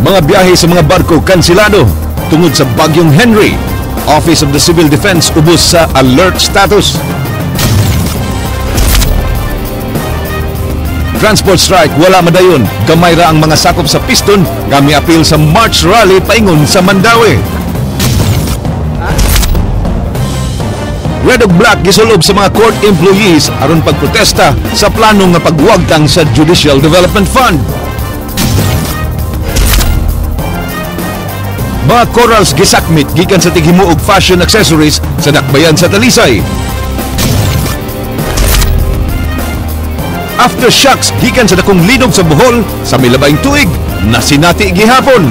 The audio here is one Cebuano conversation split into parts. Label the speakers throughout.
Speaker 1: Mga biyahe sa mga barko kansilado tungod sa Bagyong Henry. Office of the Civil Defense ubos sa alert status. Transport strike wala madayon. Gamay ra ang mga sakop sa piston nga miapil sa March rally paingon sa Mandaue. Red ug black gisulob sa mga court employees aron pagprotesta sa plano nga pagwagtang sa Judicial Development Fund. Mga corals gisakmit gikan sa tighimuog fashion accessories sa dakbayan sa Talisay. Aftershocks gikan sa dakong linog sa Bohol sa milabayng tuig nasinati gihapon.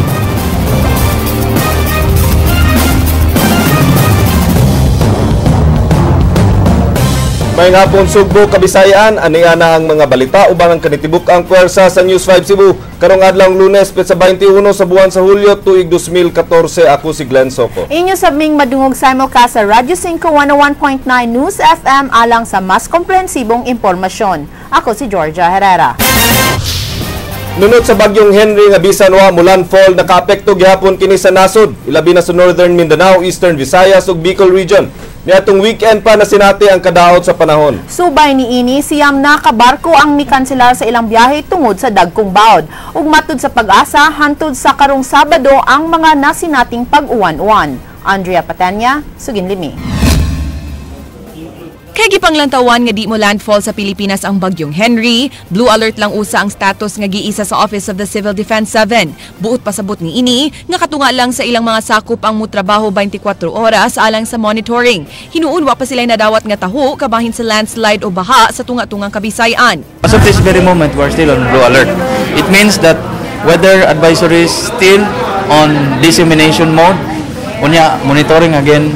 Speaker 2: Maayong hapon Sugbo, Kabisayaan, ania na ang mga balita uban ang kanitibuk ang pwersa sa News 5 Cebu. Karong adlaw Lunes, petsa 21 sa buwan sa Hulyo, tuig 2014, ako si Glenn Soco.
Speaker 3: Inyo sabming madungog simulcast sa Radyo 5 101.9 News FM alang sa mas komprehensibong impormasyon. Ako si Georgia Herrera.
Speaker 2: Nunot sa bagyong Henry nga bisan wa mo landfall, nakaapekto gihapon kini sa nasod, ilabi na sa Northern Mindanao, Eastern Visayas ug Bicol Region. Niadtong weekend pa na sinati ang kadaot sa panahon.
Speaker 3: Subay ni ini, siyam na kabarko ang mikanselar sa ilang biyahe tungod sa dagkong bawd. Ug matud sa Pag-asa, hantud sa karong Sabado ang mga nasinating pag-uwan-uwan. Andrea Patanya, sugin limi.
Speaker 4: Kay gipanglantawan nga di mo landfall sa Pilipinas ang bagyong Henry, blue alert lang usa ang status nga giisa sa Office of the Civil Defense 7. Buot pasabot ni ini nga katunga lang sa ilang mga sakop ang mutrabaho 24 oras alang sa monitoring. Hinuon wa pa sila nadawat nga taho kabahin sa landslide o baha sa tunga-tungang Kabisayan.
Speaker 5: As of this very moment, we're still on blue alert. It means that weather advisory is still on dissemination mode. Unya, monitoring again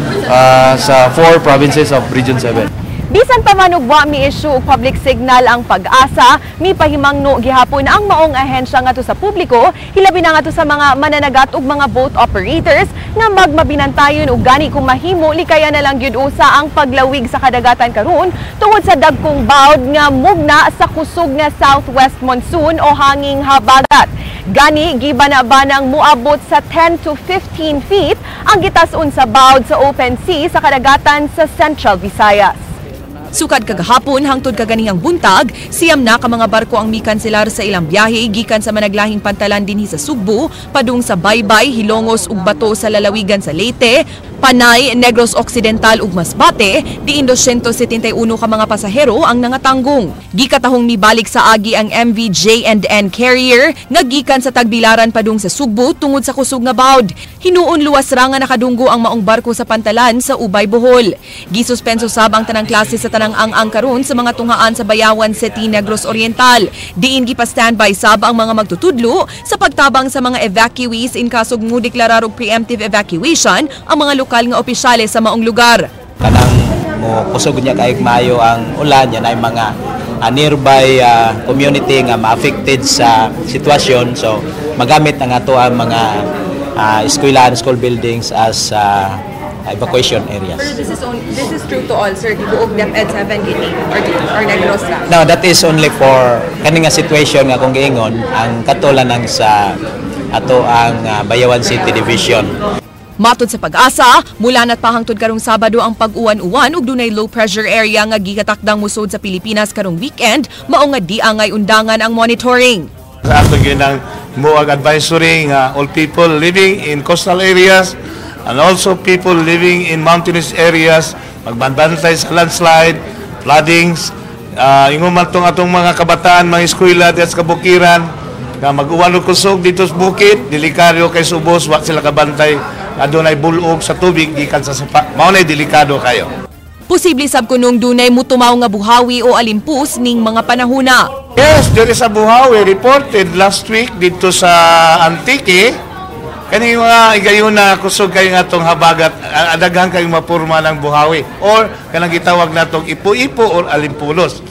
Speaker 5: sa 4 provinces of Region 7.
Speaker 6: Bisan pa man og wa mi-issue og public signal ang Pag-asa, mipahimangno gihapon ang maong ahensya ngadto sa publiko, hilabi na ngadto sa mga mananagat ug mga boat operators nga magmabinantayon ug gani kung mahimo likayan na lang gyud usa ang paglawig sa kadagatan karon tungod sa dagkong bawd nga mugna sa kusog nga southwest monsoon o hanging habagat. Gani gibana-banang muabot sa 10 to 15 feet ang gitas-on sa bawd sa open sea sa kadagatan sa Central Visayas.
Speaker 4: Sukad kagahapon hangtod kaganihang buntag, siyam na ka mga barko ang mikanselar sa ilang biyahe gikan sa managlahing pantalan dinhi sa Sugbo, padung sa Baybay, Hilongos ug Bato sa lalawigan sa Leyte, Panay, Negros Occidental ug Masbate, diin 271 ka mga pasahero ang nangatanggong. Gikatahong mibalik sa agi ang MV J&N Carrier nga gikan sa Tagbilaran padung sa Sugbo tungod sa kusog nga bawd. Hinuon luwas ra nga nakadunggo ang maong barko sa pantalan sa Ubay, Bohol. Gisuspenso sab ang tanang klase sa tanang ang-ang karon sa mga tunghaan sa Bayawan City, Negros Oriental. Diin gipa-standby sab ang mga magtutudlo sa pagtabang sa mga evacuees in kasog mo deklarar og preemptive evacuation ang mga lokal nga opisyales sa maong lugar.
Speaker 7: Kanang mo kusog niya kay maayo ang ulan, yan ay mga nearby community nga ma-affected sa sitwasyon, so magamit ang ato ang mga eskwelahan, school buildings as evacuation areas.
Speaker 4: Pero this is true to all, sir. Gibuog DepEd 7 gini or Negros lang.
Speaker 7: No, that is only for kani nga situation nga kung giingon ang katulan ng sa ato ang Bayawan City Division.
Speaker 4: Matod sa Pag-asa, mula na't pahangtod karong Sabado ang pag-uwan-uwan ug dunay low pressure area nga gikatakdang musod sa Pilipinas karong weekend, mao nga di angay undangan ang monitoring.
Speaker 8: Sa ato ginang muag advisory nga all people living in coastal areas and also people living in mountainous areas magbanbantay sa landslide, floodings, ingon man tong atong mga kabataan, mga eskwela diya sa kabukiran nga mag-uwan og kusog dito sa bukid, delikado kay subos, wa sila kabantay adunay bulog sa tubig gikan sa sapa. Mao nay delikado kayo.
Speaker 4: Posible sab kunong dunay mutumaw nga buhawi o alimpus ning mga panahuna.
Speaker 8: Yes, there is a buhawi reported last week dito sa Antique. Kani mga igayon na kusog kayo nga tong habagat, daghan kayong mapurma ng buhawi or kanang gitawag natong ipo-ipo or alimpulos.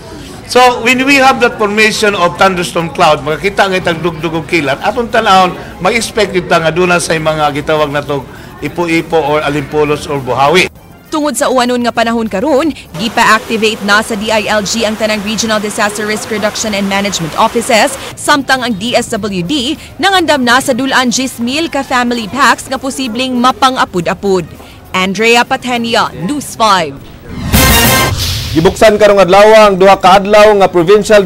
Speaker 8: So, when we have that formation of thunderstorm cloud, makakita nga itang dugdug og kilat, atong tan-awon, mag-expect ta nga duna sa mga gitawag natong ipo-ipo or alimpulos or buhawi.
Speaker 4: Tungod sa uwanon nga panahon karon, gipa-activate na sa DILG ang tanang Regional Disaster Risk Reduction and Management Offices, samtang ang DSWD nangandam na sa dulaan 10,000 ka family packs nga posibleng mapang-apud-apud. Andrea Patenia, News 5.
Speaker 2: Gibuksan karong adlaw ang duha ka adlaw nga Provincial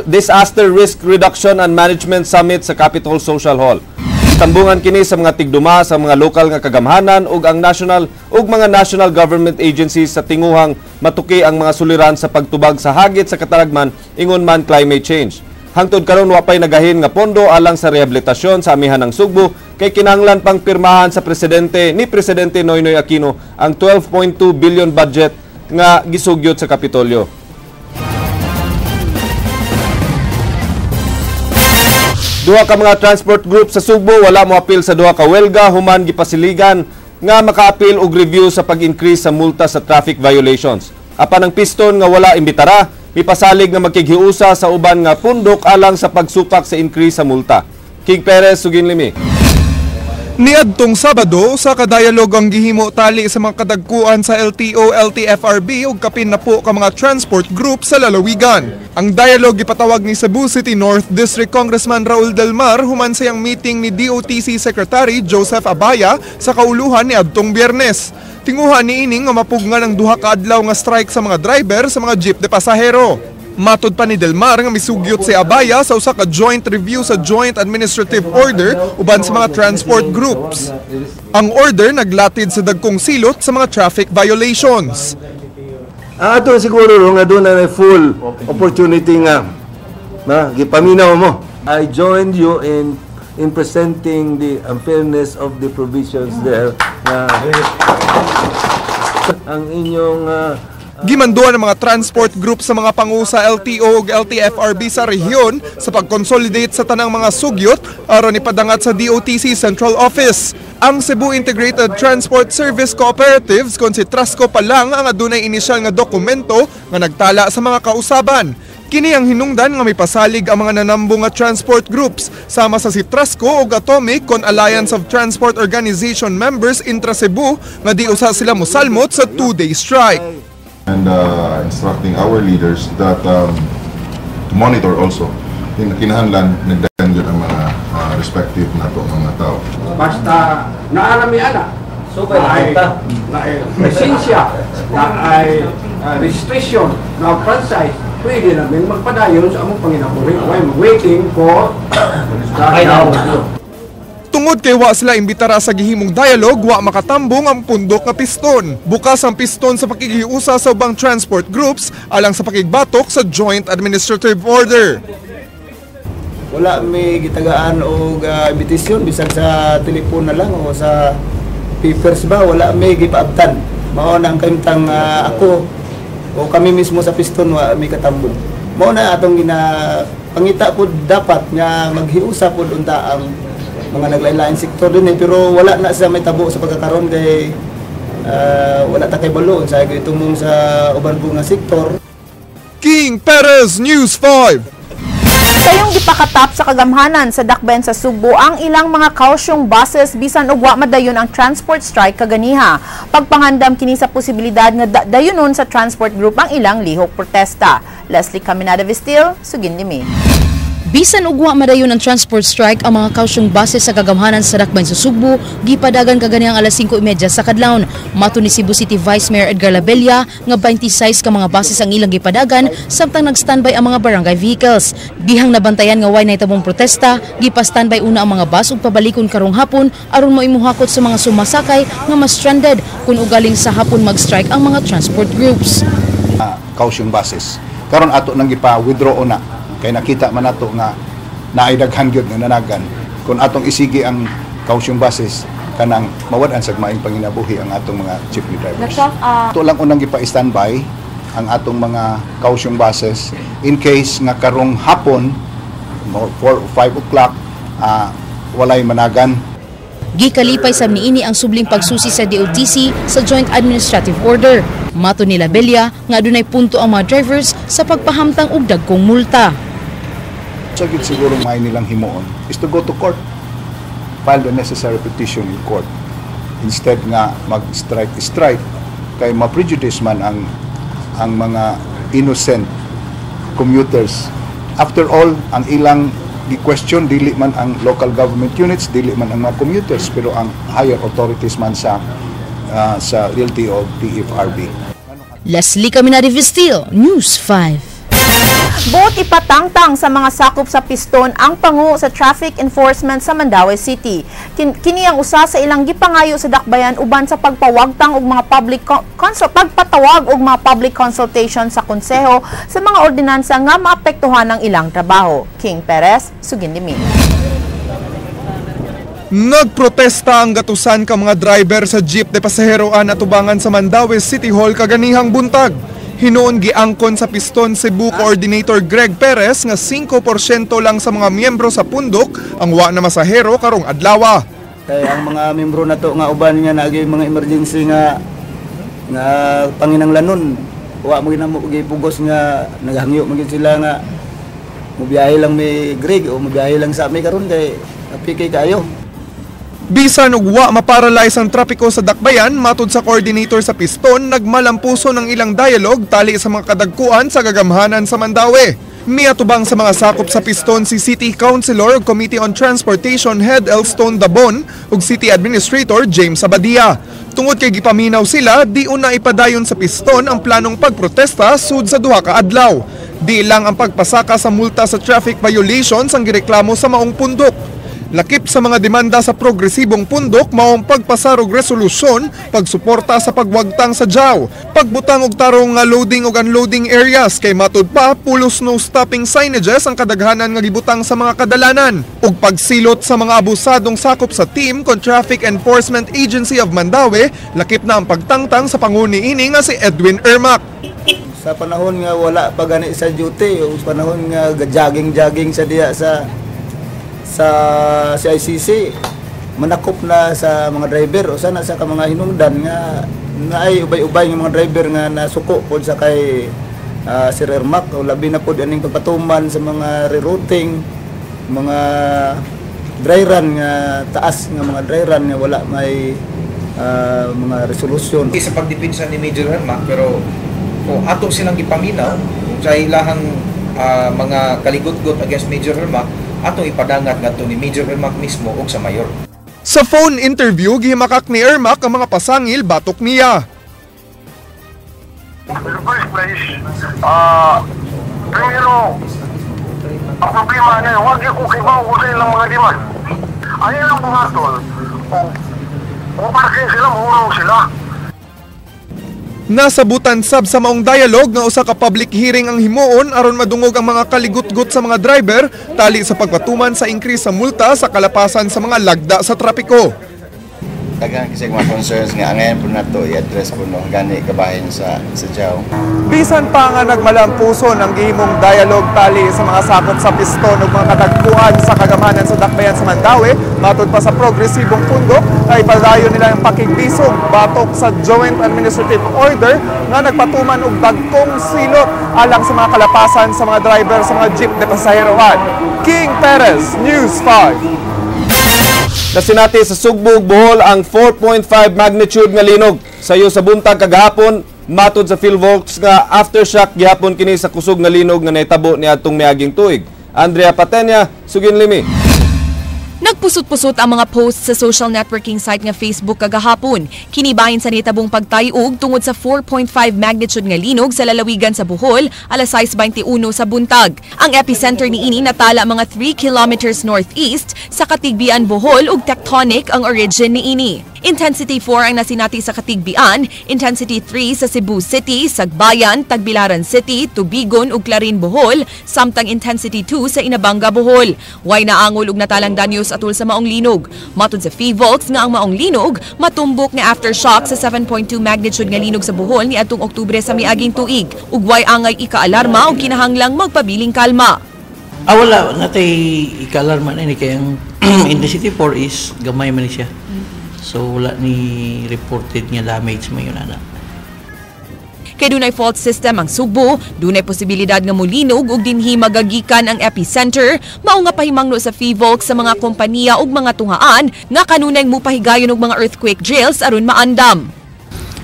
Speaker 2: Disaster Risk Reduction and Management Summit sa Capitol Social Hall. Tambungan kini sa mga tigduma sa mga lokal nga kagamhanan ug ang national ug mga national government agencies sa tinguhang matuki ang mga suliran sa pagtubag sa hagit sa katalagman, ingon man climate change. Hangtod karon, wa pay nagahin nga pondo alang sa rehabilitasyon sa amihan ng Sugbo kay kinahanglan pang pirmahan sa presidente ni Presidente Noynoy Aquino ang 12.2 billion budget nga gisugyot sa Kapitolyo. Duha ka mga transport group sa Sugbo wala moapil sa duha ka welga human gipasiligan nga makaapil og review sa pag-increase sa multa sa traffic violations. Apan ang piston nga wala imbitara, mipasalig nga magkighiusa sa uban nga pundok alang sa pagsupak sa increase sa multa. King Perez, Suginlimi.
Speaker 9: Niadtong Sabado, sa kadialog ang gihimo tali sa mga kadagkuan sa LTO, LTFRB ug kapin na po ka mga transport group sa lalawigan. Ang dialog gipatawag ni Cebu City North District Congressman Raul Del Mar human sa iyang meeting ni DOTC Secretary Joseph Abaya sa kauluhan ni adtong Biyernes. Tinguha ni ining nga mapugnan ang duha ka adlaw nga strike sa mga driver sa mga jeep de pasahero. Matod pa ni Del Mar nga misugyot si Abaya sa usa ka joint review sa Joint Administrative Order uban sa mga transport groups. Ang order naglatid sa dagkong silot sa mga traffic violations.
Speaker 10: Ang ato siguro ro nga doon na full opportunity nga na gipaminaw mo. I joined you in presenting the unfairness of the provisions there na ang inyong
Speaker 9: Gimanduan ang mga transport group sa mga pangu sa LTO ug LTFRB sa rehiyon sa pag-consolidate sa tanang mga sugyot aron ipadangat sa DOTC Central Office. Ang Cebu Integrated Transport Service Cooperatives kon si Trasco pa lang ang adunay inisyal nga dokumento nga nagtala sa mga kausaban. Kini ang hinungdan nga may pasalig ang mga nanambong nga transport groups sama sa si Trasco ug Atomic kon Alliance of Transport Organization members intra Cebu nga di usa sila mosalmot sa 2-day strike.
Speaker 11: And instructing our leaders that to monitor also kinahanglan nagdagan ang mga respective nato mga tao.
Speaker 12: Basta naarami ana. So naay lisensya, naay registration, na franchise, pwede namin magpadayon sa among panginabuhi while waiting for the
Speaker 9: Tungod kay wa sila imbitara sa gihimong dialog, wa makatambong ang pundok nga piston. Bukas ang piston sa pakighiusa sa ubang transport groups alang sa pakigbatok sa Joint Administrative Order.
Speaker 13: Wala may gitagaan og imbitasyon bisag sa telepon na lang o sa papers ba, wala may gipaabtan. Mao na ang kahimtang ako o kami mismo sa piston wa may katambong. Mao na atong ginapangita pud dapat nga maghiusa pud unta ang mga naglain-lain sektor din eh, pero wala na sa may tabo sa pagkakaroon kay wala ta kay balo sa itumong sa uban po nga sektor.
Speaker 9: King Perez, News 5.
Speaker 3: Sayong gipakatap sa kagamhanan sa dakbayan sa Sugbo ang ilang mga kausyong buses bisan og wa madayon ang transport strike kaganiha. Pagpangandam kini sa posibilidad nga dayunon sa transport group ang ilang lihok protesta. Leslie Caminada Vestil, Suginlimi.
Speaker 14: Bisan og wa madayon ang transport strike, ang mga kausyong buses sa kagamhanan sa dakbayan sa Sugbo gipadagan kaganihang alas 5:30 sa kadlawon. Mato ni Cebu City Vice Mayor Edgar Labella nga 26 ka mga buses ang ilang gipadagan samtang nag-standby ang mga barangay vehicles. Dihang nabantayan nga way nahitabong protesta, gipa-standby una ang mga bus ug pabalikon karong hapon aron moimuhakot sa mga sumasakay nga mas stranded kung ugaling sa hapon mag-strike ang mga transport groups.
Speaker 15: Kausyong buses. Karon ato nang gipa-withdraw una kay nakita man nato nga naay daghan gyud nga nanagan. Kung atong isigi ang kausyong buses kanang mawad-an sa maayong panginabuhi ang atong mga jeepney drivers. Ato lang unang gipa-standby ang atong mga kausyong buses in case nga karong hapon 4 or 5 o'clock walay managan.
Speaker 14: Gikalipay sab niini ang subling pagsusi sa DOTC sa Joint Administrative Order. Mato ni Labella nga adunay punto ang mga drivers sa pagpahamtang og dagkong multa.
Speaker 15: Sa gid siguro may nilang himuon is to go to court. File the necessary petition in court. Instead nga mag-strike-strike, Kay ma-prejudice man ang mga innocent commuters. After all, ang ilang gi-question dili man ang local government units, dili man ang mga commuters, pero ang higher authorities man sa LTO TFRB.
Speaker 14: Leslie Caminari Vestil, News 5.
Speaker 3: Buot ipatangtang sa mga sakop sa piston ang pangu sa traffic enforcement sa Mandaue City. Kini ang usa sa ilang gipangayo sa dakbayan uban sa pagpawagtang og mga public pagpatawag og mga public consultation sa konseho sa mga ordinansa nga maapektuhan ang ilang trabaho. King Perez, Sugindimi.
Speaker 9: Nagprotesta ang gatusan ka mga driver sa jeep de pasaheroan atubangan sa Mandaue City Hall kaganihang buntag. Hinuon giangkon sa Piston Cebu Coordinator Greg Perez nga 5% lang sa mga miyembro sa pundok ang wa na masahero karong adlawa.
Speaker 13: Kay ang mga miyembro nato nga uban nga naagi mga emergency nga nga panginanglanon, wa mo ginamo gipugos nga naghangyo man sila nga mobiyahe lang mi Greg o mobiyahe lang sa ami karon kay apikay kaayo.
Speaker 9: Bisan og wa maparalyze ang trapiko sa dakbayan, matud sa coordinator sa Piston, nagmalampuso ng ilang dialogue tali sa mga kadagkuan sa gagamhanan sa Mandaue. Miatubang sa mga sakop sa Piston si City Councilor ug Committee on Transportation Head Elstone Dabon ug City Administrator James Abadia. Tungod kay gipaminaw sila, di una ipadayon sa Piston ang planong pagprotesta sud sa duha ka adlaw. Di lang ang pagpasaka sa multa sa traffic violations ang gireklamo sa maong pundok. Lakip sa mga demanda sa progresibong pundok maong pagpasar og resolusyon, pagsuporta sa pagwagtang sa JAW, pagbutang og tarong nga loading ug unloading areas kay matud pa pulos no stopping signages ang kadaghanan nga gibutang sa mga kadalanan, ug pagsilot sa mga abusadong sakop sa team kon Traffic Enforcement Agency of Mandaue, lakip na ang pagtangtang sa panguni ini nga si Edwin Ermac.
Speaker 13: Sa panahon nga wala pa gani sa duty o panahon nga jogging-jogging sa diya sa CICC, manakop na sa mga driver o sana sa ka mga hinungdan nga naay ubay-ubay nga mga driver nga nasuko pod sa kay Sir Ermac o labi na pod aning pagpatuman sa mga rerouting, mga dry run nga taas nga mga dry run nga wala may mga resolusyon.
Speaker 16: Sa pagdepensa ni Major Ermac, pero kung ato silang gipaminaw sa ilahang mga kaligutgot against Major Ermac, atong ipadangat ngadto ni Major Ermac mismo og sa mayor.
Speaker 9: Sa phone interview, gihimakak ni Ermac ang mga pasangil batok niya.
Speaker 17: In the first place, primero, ang problema na yun, huwag yung kukibaw ko sa ilang mga demand. Ayaw lang buhaton, o parking sila, mahurong sila.
Speaker 9: Nasabutan sab sa maong dialogue nga usa ka public hearing ang himuon aron madungog ang mga kaligutgot sa mga driver tali sa pagpatuman sa increase sa multa sa kalapasan sa mga lagda sa trapiko.
Speaker 18: Daghan kasi mga concerns nga angayan po nato i-address po no gani kabahin sa JAW.
Speaker 9: Bisan pa nga nagmalampuso ng gihimong dialogue tali sa mga sakop sa piston ug mga kadagkuan sa kagamanan sa dakbayan sa Mandaue, matud pa sa progresibong pundok ay padayon nila ang pakigbisog batok sa Joint Administrative Order nga nagpatuman og dagkong silot alang sa mga kalapasan sa mga driver sa mga jeep de pasaherohan. King Perez, News 5.
Speaker 2: Nasinati sa Sugbo ug Bohol ang 4.5 magnitude nga linog. Sayo sa buntag kagahapon, matud sa PhilVolks nga aftershock gihapon kini sa kusog nga linog nga nahitabo niadtong miaging tuig. Andrea Patenya, Suginlimi.
Speaker 4: Nagpusot-pusot ang mga posts sa social networking site nga Facebook kagahapon. Kinibahin sa nitabong pagtayog tungod sa 4.5 magnitude nga linog sa lalawigan sa Bohol alas 6:21 sa buntag. Ang epicenter niini natala mga 3 kilometers northeast sa Katigbian, Bohol ug tectonic ang origin niini. Intensity 4 ang nasinati sa Katigbian, Intensity 3 sa Cebu City, Sagbayan, Tagbilaran City, Tubigon ug Clarin, Bohol, samtang Intensity 2 sa Inabanga, Bohol. Way naangol ug natalang danyos atul sa maong linog. Matud sa PHIVOLCS nga ang maong linog matumbok nga aftershock sa 7.2 magnitude nga linog sa Bohol niadtong Oktubre sa miaging tuig. Ug way angay ikaalarma ug kinahanglang magpabiling kalma.
Speaker 19: Wala natay ikaalarma na ni kay ang intensity 4 is gamay man siya. So wala ni reported nga damage man yun ana.
Speaker 4: Kay dunay fault system ang Sugbo, dunay posibilidad nga molinog ug dinhi magagikan ang epicenter, mao nga pahimangno sa PHIVOLCS sa mga kompanya ug mga tunghaan nga kanunay mupahigayon og mga earthquake drills aron maandam.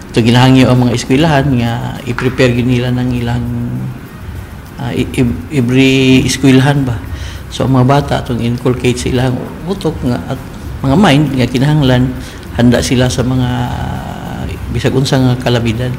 Speaker 19: Ito ginahangyo ang mga eskwelahan nga i-prepare gyud nila ng ilang every eskwelahan ba. So ang mga bata atong inculcate sa ilang utok nga at mga mind nga kinahanglan handa sila sa mga bisag unsa nga kalamidad.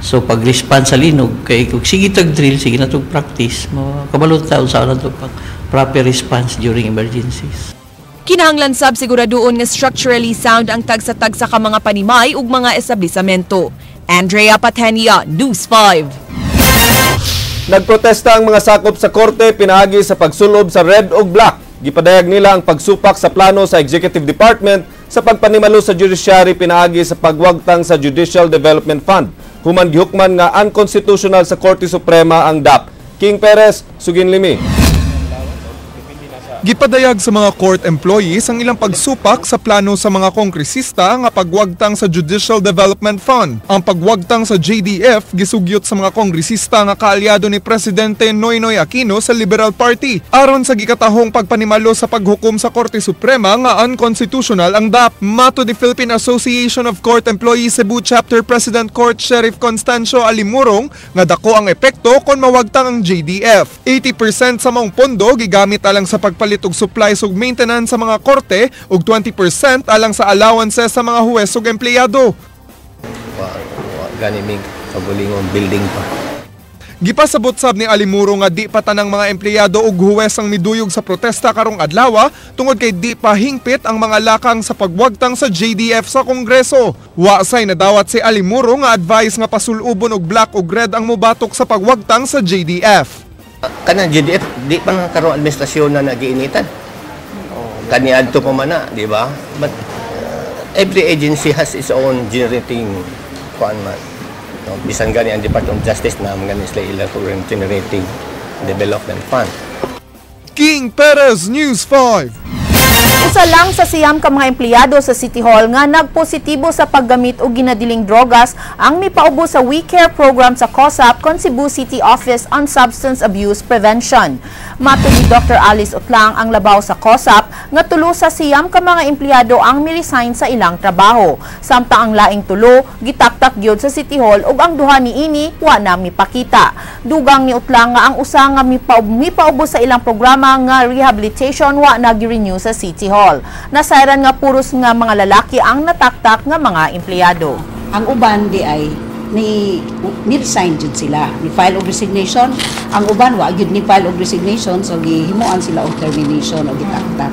Speaker 19: So pag response sa linog kay kung sige tag drill, sige na tog practice, makabalo ta unsa na to pag proper response during emergencies.
Speaker 4: Kinahanglan sab siguraduon nga structurally sound ang tagsa-tagsa ka mga panimay ug mga establisamento. Andrea Patenia, News 5.
Speaker 2: Nagprotesta ang mga sakop sa korte pinaagi sa pagsulob sa red ug black. Gipadayag nila ang pagsupak sa plano sa Executive Department sa pagpanimalo sa judiciary pinaagi sa pagwagtang sa Judicial Development Fund. Human gihukman nga unconstitutional sa Korte Suprema ang DAP. King Perez, sugin limi.
Speaker 9: Gipadayag sa mga court employees ang ilang pagsupak sa plano sa mga kongresista nga pagwagtang sa Judicial Development Fund. Ang pagwagtang sa JDF gisugyot sa mga kongresista nga kaalyado ni Presidente Noynoy Aquino sa Liberal Party aron sa gikatahong pagpanimalo sa paghukom sa Korte Suprema nga unconstitutional ang DAP. Matud ni Philippine Association of Court Employees Cebu Chapter President Court Sheriff Constancio Alimurong nga dako ang epekto kon mawagtang ang JDF. 80% sa maong pondo gigamit alang sa pagpalit og supplies ug maintenance sa mga korte ug 20% alang sa allowances sa mga huwes ug empleyado.
Speaker 20: Wa gani mig kaugalingon building pa.
Speaker 9: Gipasabot sab ni Alimuro nga di pa tanang mga empleyado ug huwes ang miduyog sa protesta karong adlaw tungod kay di pa hingpit ang mga lakang sa pagwagtang sa JDF sa Kongreso. Wa say nadawat si Alimuro nga advice nga pasulubon og black ug red ang mobatok sa pagwagtang sa JDF.
Speaker 20: Kanang JDF di pa nga karon administrasyon na nagiinitan. Kani adto pa man na, di ba? But every agency has its own generating kuan man. No, bisan gani ang Department of Justice na mga sila ilang program generating development fund.
Speaker 9: King Perez, News 5.
Speaker 3: Usa lang sa 9 ka mga empleyado sa City Hall nga nagpositibo sa paggamit og ginadiling drogas ang mipaubos sa We Care program sa COSAP kon Cebu City Office on Substance Abuse Prevention. Matod ni Dr. Alice Utlang, ang labaw sa COSAP nga 3 sa 9 ka mga empleyado ang mi-resign sa ilang trabaho. Samtang ang laing 3 gitaktak gyud sa City Hall ug ang 2 niini wa na mipakita. Dugang ni Utlang nga ang usa nga mipaubos sa ilang programa nga rehabilitation wa na gi-renew sa City Hall. Nasayran nga puros nga mga lalaki ang nataktak nga mga empleyado.
Speaker 21: Ang uban di ay ni resign jud sila, ni file of resignation. Ang uban wa gyud ni file of resignation, so gihimuan sila og termination o gitaktak.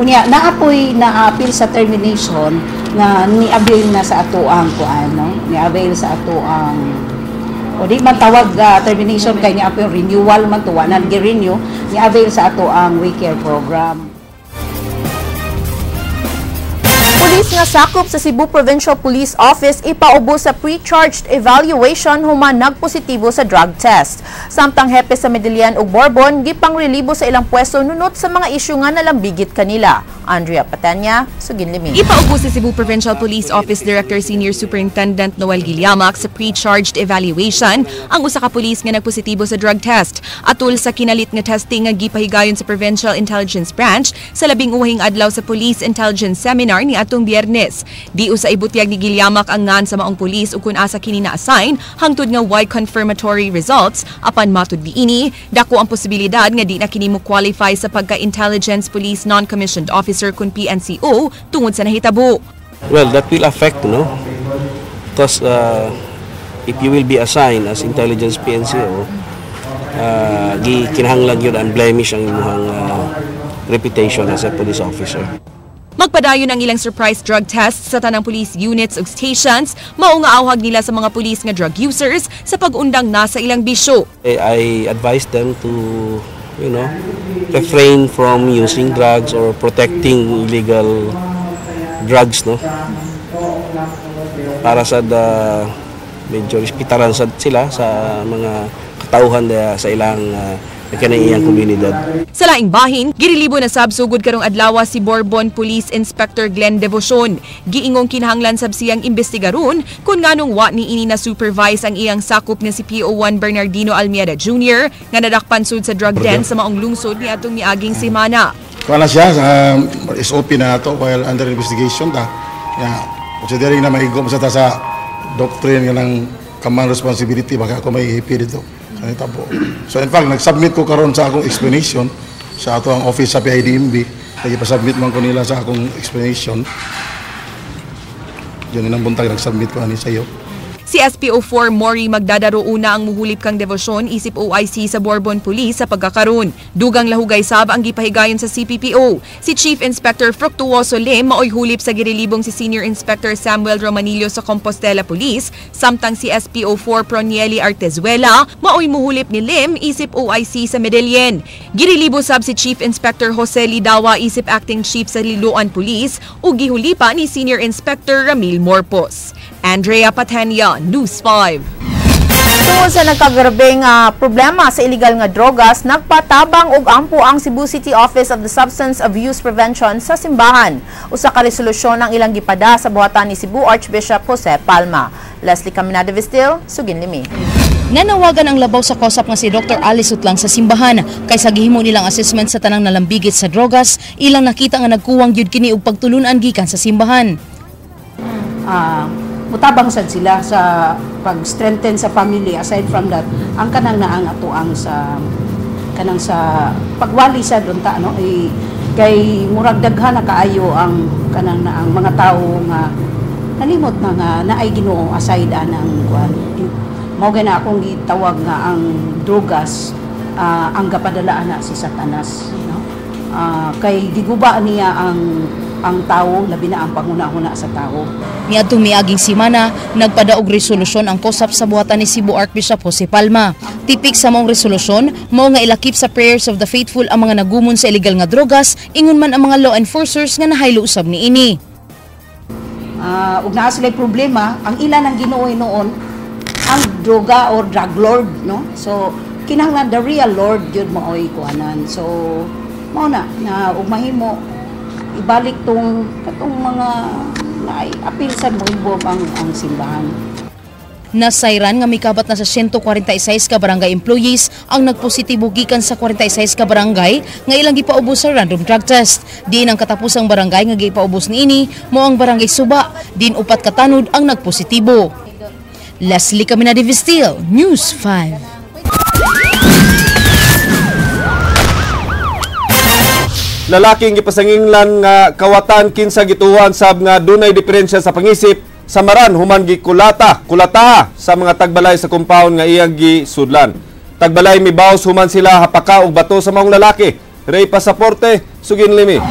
Speaker 21: Unya naapoy na-appeal sa termination nga ni-avail na sa atoang kuan, no? Ni-avail sa atoang o di man tawag termination kay ni-appeal renewal man to, wa na gi-renew, ni-avail sa atoang We Care program.
Speaker 3: Pulis nga sakop sa Cebu Provincial Police Office ipaubos sa pre-charged evaluation human nagpositibo sa drug test. Samtang hepe sa Medellin ug Borbon gipangrelibo sa ilang pwesto nunot sa mga isyu nga nalambigit kanila. Andrea Patanya, sugin limi.
Speaker 4: Ipaubos sa Cebu Provincial Police Office Director Senior Superintendent Noel Giliamac sa pre-charged evaluation ang usa ka pulis nga nagpositibo sa drug test. Atul sa kinalit nga testing nga gipahigayon sa Provincial Intelligence Branch sa 11 adlaw sa Police Intelligence Seminar ni atong Biyernes. Di usa ibutyag ni Giliamac ang ngan sa maong pulis ug kun asa kini na-assign hangtod nga way confirmatory results, apan matud niini, dako ang posibilidad nga di na kini mo qualify sa pagka-intelligence police non-commissioned officer kun PNCO tungod sa nahitabo.
Speaker 22: Well, that will affect, no? Because if you will be assigned as intelligence PNCO, gi kinahanglan yun unblemish ang imuhang reputation as a police officer.
Speaker 4: Magpadayon ang ilang surprise drug tests sa tanang police units ug stations, mao nga awhag nila sa mga pulis nga drug users sa pag-undang na sa ilang bisyo.
Speaker 22: I advise them to refrain from using drugs or protecting illegal drugs, no? Para sa the medyo respetaran sad sila sa mga katauhan sa ilang kanaiyang komunidad.
Speaker 4: Sa laing bahin, girilibo na sab sugod karong adlaw si Borbon Police Inspector Glenn Devocion. Giingong kinahanglan sab siyang imbestigaron kung nganong wa ni ini na supervise ang iyang sakop nga si PO1 Bernardino Almeida Jr. nga nadakpan sud sa drug den sa maong lungsod ni atong miaging semana.
Speaker 23: Kuha na siya, SOP na nato while under investigation ta. Ya, considering na maigo sa ta sa
Speaker 1: doctrine nga ng command responsibility, baka ako may ihipi dito sa nitabo. So in fact, nag-submit ko karon sa akong explanation sa ato ang office sa PIDMB. Nagipasubmit man ko nila sa akong explanation. Yun ang buntag nag-submit ko ani sa iyo.
Speaker 4: Si SPO4 Mori magdadaro una ang muhulip kang debosyon isip OIC sa Borbon Police sa pagkakaroon. Dugang lahugay sab ang gipahigayon sa CPPO. Si Chief Inspector Fructuoso Lim maoy hulip sa girilibong si Senior Inspector Samuel Romanillo sa Compostela Police, samtang si SPO4 Pronieli Artezuela maoy muhulip ni Lim isip OIC sa Medellin. Girilibo sab si Chief Inspector Jose Lidawa isip Acting Chief sa Liloan Police ug gihulipa ni Senior Inspector Ramil Morpos. Andrea Patenia, News 5.
Speaker 3: Tungod sa nagkagrabeng problema sa illegal nga drogas, nagpatabang og ampo ang Cebu City Office of the Substance Abuse Prevention sa simbahan. Usa ka resolusyon ang ilang gipada sa buhatan ni Cebu Archbishop Jose Palma. Leslie Caminada Vestil, sugin limi.
Speaker 14: Nanawagan ang labaw sa COSAP nga si Dr. Alice Utlang sa simbahan kay sa gihimo nilang assessment sa tanang nalambigit sa drogas, ilang nakita nga nagkuwang gyud kini og pagtulunan gikan sa simbahan.
Speaker 21: Mutabang sad sila sa pag-strengthen sa family. Aside from that, ang kanang naang atuang sa kanang sa pagwali sa unta, no, eh, kay murag daghan na kaayo ang kanang naang mga tawo nga nalimot na nga naay Ginoo aside anang kuan. Mao gani akong gitawag nga ang drogas ang gapadala ana si Satanas, no? Kay giguba niya ang tao, labi na ang panghuna-huna sa tao.
Speaker 14: Niadtong miaging simana, nagpadaog resolusyon ang COSAP sa buhatan ni Cebu Archbishop Jose Palma. Tipik sa maong resolusyon, mao nga ilakip sa prayers of the faithful ang mga nagumon sa illegal nga drogas, ingon man ang mga law enforcers nga nahaylo usab niini.
Speaker 21: Ug naa sila'y problema, ang ilan ang Ginoo noon ang droga or drug lord, no? So kinahanglan the real Lord gyud maoy kuanan. So mao na na ug mahimo ibalik tong katong mga naay apil sa mo involve ang simbahan.
Speaker 14: Nasayran nga mikabat na sa 146 ka barangay employees ang nagpositibo gikan sa 46 ka barangay nga ilang gipaubos sa random drug test. Diin ang katapusang barangay nga gipaubos niini mao ang Barangay Suba, diin 4 ka tanod ang nagpositibo. Leslie Caminada Vestil, News 5.
Speaker 2: Lalaking gipasanginglan nga kawatan kinsa gituwan sab nga dunay diferensya sa pangisip samaran human gikulata kulataha sa mga tagbalay sa compound nga iyang gisudlan. Tagbalay mibaws human sila hapaka og bato sa maong lalaki. Ray Pasaporte, sugin limi.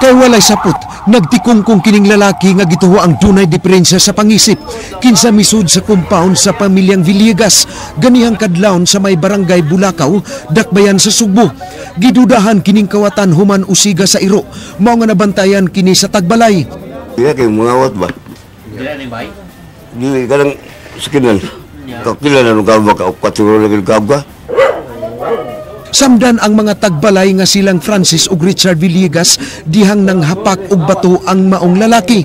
Speaker 5: Kay walay sapot, nagtikungkong kining lalaki nga gituwa ang dunay diferensya sa pangisip kinsa misud sa compound sa pamilyang Villegas, ganihang kadlawon sa may barangay Bulacau, Dakbayan sa Sugbo. Gidudahan kining kawatan human usiga sa iro, mao nga nabantayan kini sa tagbalay.
Speaker 23: Iya kay mungawat ba? Dili kanang sikinan. Kakila na nung kabwa ka, katuro na kabwa.
Speaker 5: Samdan ang mga tagbalay nga silang Francis ug Richard Villegas dihang nang hapak og bato ang maong lalaki.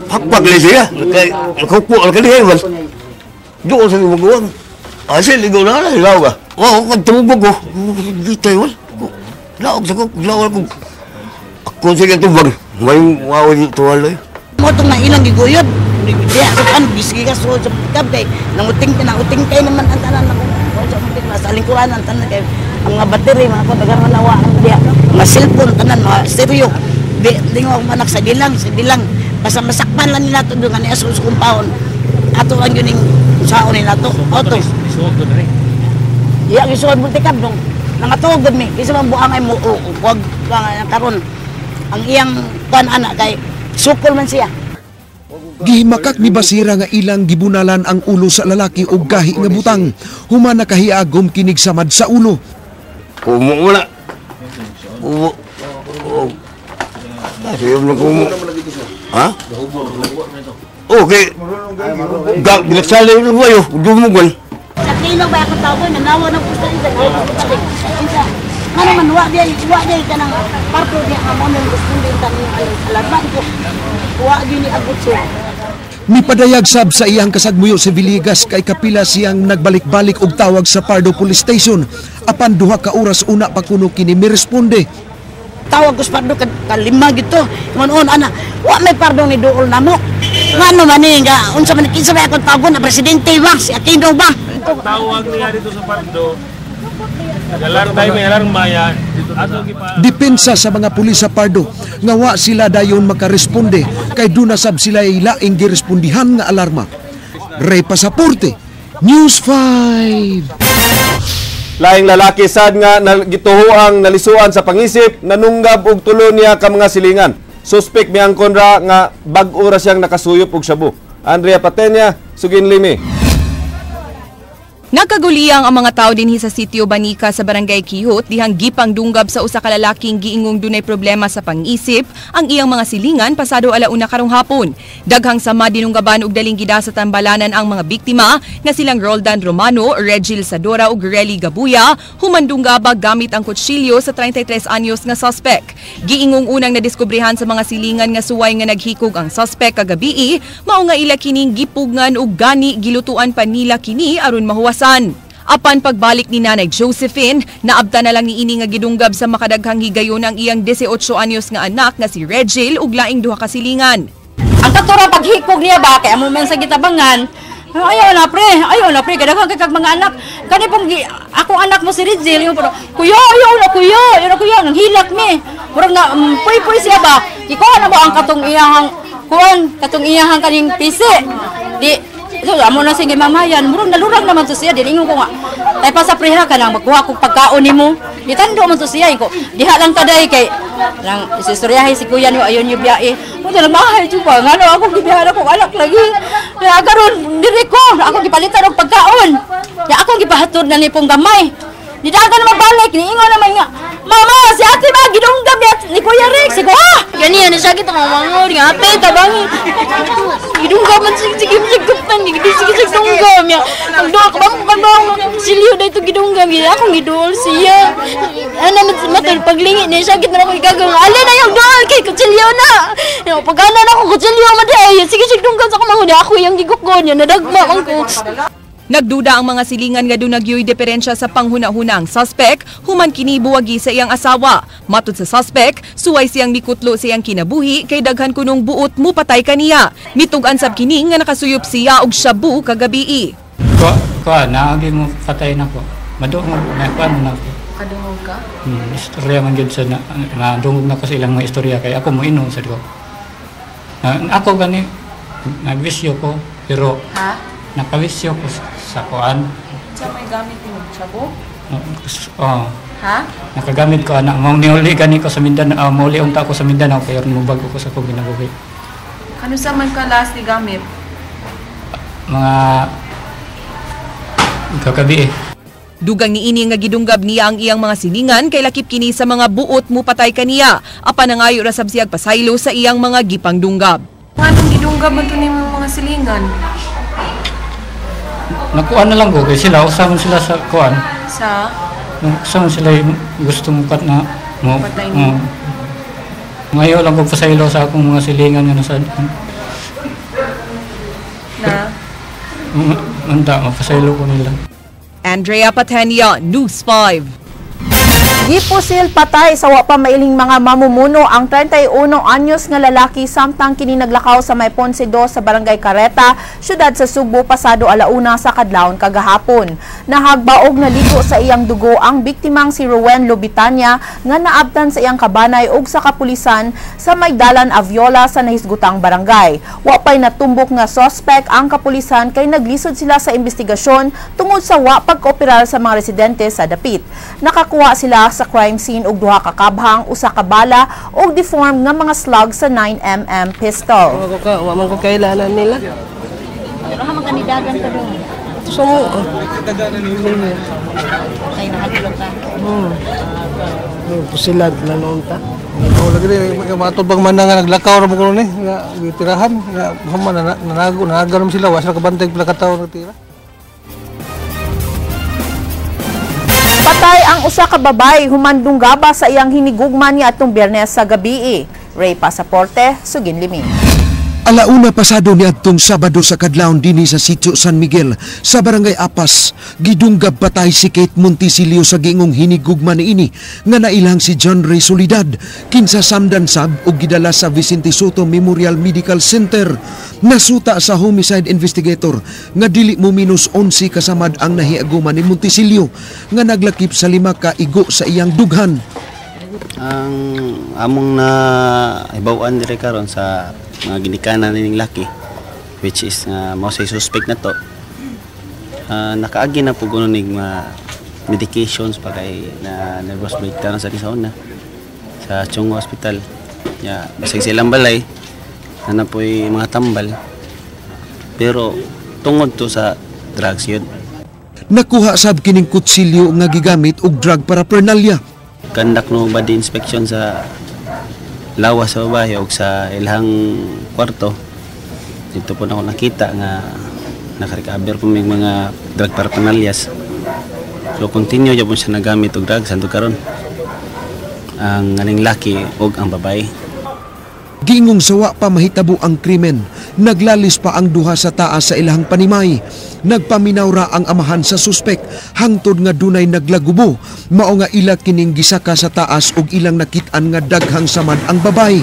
Speaker 23: Hakpak lang siya, nakupo ang kaniya, man. Doon sa imuguan. Asin, ikaw na lang, ilaw ka. Wow, kagtumubog ko. Dito yun. Laog sa ko, laog ako. Ako sige tubag. May wow dito wala.
Speaker 24: Mo itong nailang giguyod. Diya, sa kan, bisgi ka, so, sa pikab kay, nanguting, nanguting kay naman ang tanan. Sa lingkuran ang tanan kay, ang mga battery, mga kadagan manawa, ang diya, mga cellphone, tanan, mga stereo. Di, di nga manak sa dilang, sa dilang. Basta masakpan lang nila ito doon, kaniya sa kumpahon. Ato ang yun yung saon nila ito. Auto. Iya, gisuod mo tikab nung nangatugod mi. Isa man buang ay mo, wag karon. Ang iyang kuan anak kay sukol man siya.
Speaker 5: Gihimakak ni Basira nga ilang gibunalan ang ulo sa lalaki og gahi nga butang. Human nakahiagom kinig samad sa ulo.
Speaker 23: Kumo mo na. Kumo. Kumo. Ha? Okay. Ginagsali ng bayo, dumugon.
Speaker 24: Sa kilo ba akong tao ko, nanawa ng gusto nila. Nga naman, wa diya ka ng parto diya ka mo nang gusto nila tanong alarman ko. Wa diya ni agot siya.
Speaker 5: Mipadayag sab sa iyang kasagmuyo si Villegas kay kapila siyang nagbalik-balik og tawag sa Pardo Police Station. Apan 2 ka oras una pa kuno kini miresponde.
Speaker 24: Tawag ko sa pardo kalima gito. Manon ana, wa may pardo ni duol namo. Ngano man ni nga unsa man kinsa may akong tawagon na presidente ba si Aquino ba?
Speaker 6: Tawag niya dito sa pardo. Alarm tayo, may alarm bayan.
Speaker 5: Depensa sa mga pulis sa Pardo nga wa sila dayon makaresponde kay duna sab sila ilaing girespondihan nga alarma. Ray Pasaporte, News 5.
Speaker 2: Laing lalaki sad nga gituhoang nalisuan sa pangisip, nanunggab og tulo niya ka mga silingan. Suspek miangkon ra nga bag-o ra siyang nakasuyop og shabu. Andrea Patenya, Sugin Limi.
Speaker 4: Nagkaguliyang ang mga tao dinhi sa sitio Banica sa Barangay Kihot dihang gipang dunggab sa usa ka lalaking giingong dunay problema sa pangisip ang iyang mga silingan pasado 1:00 karong hapon. Daghang sama dinunggaban og daling gida sa tambalanan ang mga biktima nga silang Roldan Romano, Regil Sadora ug Relly Gabuya humandunggaba gamit ang kutsilyo sa 33 anyos nga suspect. Giingong unang nadiskubrehan sa mga silingan nga suway nga naghikog ang suspect kagabii, mao nga ila kining gipugngan og gani gilutuan pa nila kini aron mahuwas. Apan pagbalik ni Nanay Josephine, naabta na lang niini nga gidunggab sa makadaghang higayon ang iyang 18 anyos nga anak nga si Regil ug laing duha ka silingan.
Speaker 7: Ang katura paghikog niya ba kay amo man sa gitabangan. Ayaw na pre, kadaghan kay kag mga anak. Kani pong akong anak mo si Regil, yung pero kuya, ayaw na kuya, ayaw na kuya, nang hilak mi. Murag na puy-puy siya ba. Gikuha na mo ang katong iyahang kuan, katong iyahang kaning pisi. Di so, amo na sige mamayan, murag nalurag naman to siya, diningon ko nga. Tay pa sa preha ka nang magkuha kog pagkaon nimo. Gitando man to siya ko. Diha lang taday kay nang isistoryahe si kuya niyo ayon niyo biyae. Mo lang mahay jud pa ngano ako gibiyahan ako anak lagi. Kaya karon diri ko, ako gipalitan og pagkaon. Ya ako gipahatod na ni pong gamay. Didagan na mabalik, niingon naman nga, Mama, si ate ba, gidunggam ni Kuya Rex. Sigo, ha?
Speaker 8: Ganiyan, na siya kita mamangor, nga ate, tabangi. Gidunggam man, sige, sige, sige, sige, sige, sige, dunggam. Ang doon, kabang, silyo na ito gidunggam. Akong gidol siya. Ano, matul, paglingi niya, siya kita na ako igagawin. Alin na yung doon, kay kutsilyo na. Pagana na ako, kutsilyo maday. Sige, sige, dunggam sa kamangod. Ako yung gigukon, yan, nadagma ang ko.
Speaker 4: Nagduda ang mga silingan nga dunagyoy diferensya sa panghuna-huna ang suspect, human kini buwagi sa iyang asawa. Matod sa suspect, suway siyang mikutlo sa iyang kinabuhi kay daghan kunong buot mupatay kaniya. Mitug-an sab kini nga nakasuyop siya og shabu kagabii.
Speaker 10: Ko naagi mo patay nako. Madungog na kuan na ko.
Speaker 4: Kadungog ka?
Speaker 10: Istorya man gyud sa nadungog na ko sa ilang mga istorya kay ako mo inom sad ko. Ako gani nagwisyo ko pero ha? Nakawisyo ko sa kuan.
Speaker 4: Sa may gamit ni shabu?
Speaker 10: Oo.
Speaker 4: Ha?
Speaker 10: Nakagamit ko anak. Mong niuli gani ko sa Mindanao, mauli unta ko sa Mindanao kay aron mobago ko sa akong ginabuhi.
Speaker 4: Kano sa man ka last ni gamit?
Speaker 10: Mga kagabi eh.
Speaker 4: Dugang niini nga gidunggab niya ang iyang mga silingan kay lakip kini sa mga buot mo patay kaniya. Apan nangayo ra sab siyag pasaylo sa iyang mga gipangdunggab.
Speaker 25: Nganong gidunggab man to nimo mga silingan?
Speaker 10: Nakuan na lang ko kay sila usa man sila sa kuan.
Speaker 25: Sa?
Speaker 10: Usa man sila yung gusto mo kat na mo.
Speaker 25: Patay mo.
Speaker 10: Ngayon lang ko pasaylo sa akong mga silingan nga nasa
Speaker 25: na
Speaker 10: unta mapasaylo ko nila.
Speaker 4: Andrea Patenia, News 5.
Speaker 3: Gipusil patay sa wa pa mailing mga mamumuno ang 31 anyos nga lalaki samtang kini naglakaw sa may Ponce 2 sa Barangay Careta, syudad sa Sugbo pasado 1:00 sa kadlawon kagahapon. Nahagbaog naligo sa iyang dugo ang biktimang si Rowen Lobitanya nga naabtan sa iyang kabanay ug sa kapulisan sa may Dalan Aviola sa nahisgutang barangay. Wa pay natumbok nga sospek ang kapulisan kay naglisod sila sa investigasyon tungod sa wa pagkooperar sa mga residente sa dapit. Nakakuha sila sa crime scene og duha ka kabhang, usa ka bala og deformed nga mga slug sa 9mm pistol.
Speaker 26: Wa man ko kailanan nila.
Speaker 21: Pero ha man kanidagan ka doon.
Speaker 26: So mo.
Speaker 21: Kay nakadulog ka.
Speaker 26: Pusilad na noon ta.
Speaker 27: Oh, lagi matubang man nga naglakaw ra mo kuno ni, nga gitirahan, nga human nanago, nanago sila, wa sila kabantay pila ka tawo nagtira.
Speaker 3: Patay ang usa ka babay humandunggaba sa iyang hinigugma niya atong Biyernes sa gabii. Ray Pasaporte, Sugin Limi.
Speaker 5: Alauna pasado ni adtong Sabado sa kadlawon dinhi sa Sitio San Miguel sa Barangay Apas, gidunggab patay si Kate Montisilio sa giingong hinigugma niini nga nailang si John Ray Solidad kinsa samdan sab og gidala sa Vicente Soto Memorial Medical Center. Nasuta sa homicide investigator nga dili mo minus 11 kasamad ang nahiaguma ni Montisilio nga naglakip sa 5 ka igo sa iyang dughan.
Speaker 11: Ang among na hibaw-an dire karon sa mga ginikanan nining laki, which is mao say suspect na to, nakaagi na po kuno nig mga medications pa kay na nervous breakdown sa una sa Chong Hospital. Ya, bisag sa ilang balay na po'y mga tambal, pero tungod to sa drugs yun.
Speaker 5: Nakuha sab kining kutsilyo nga gigamit og drug paraphernalia.
Speaker 11: Kandak no body inspection sa lawas sa babae o sa ilahang kwarto. Dito po na ako nakita nga nakarecover po may mga drug paraphernalias. So continue po siya nagamit og drugs hantod karon. Ang aning laki og ang babae.
Speaker 5: Giingong sawa pa mahitabo ang krimen, naglalis pa ang duha sa taas sa ilahang panimay. Nagpaminawra ang amahan sa suspek hangtod nga dunay naglagubo, mao nga ila kining gisaka sa taas og ilang nakit-an nga daghang samad ang babae.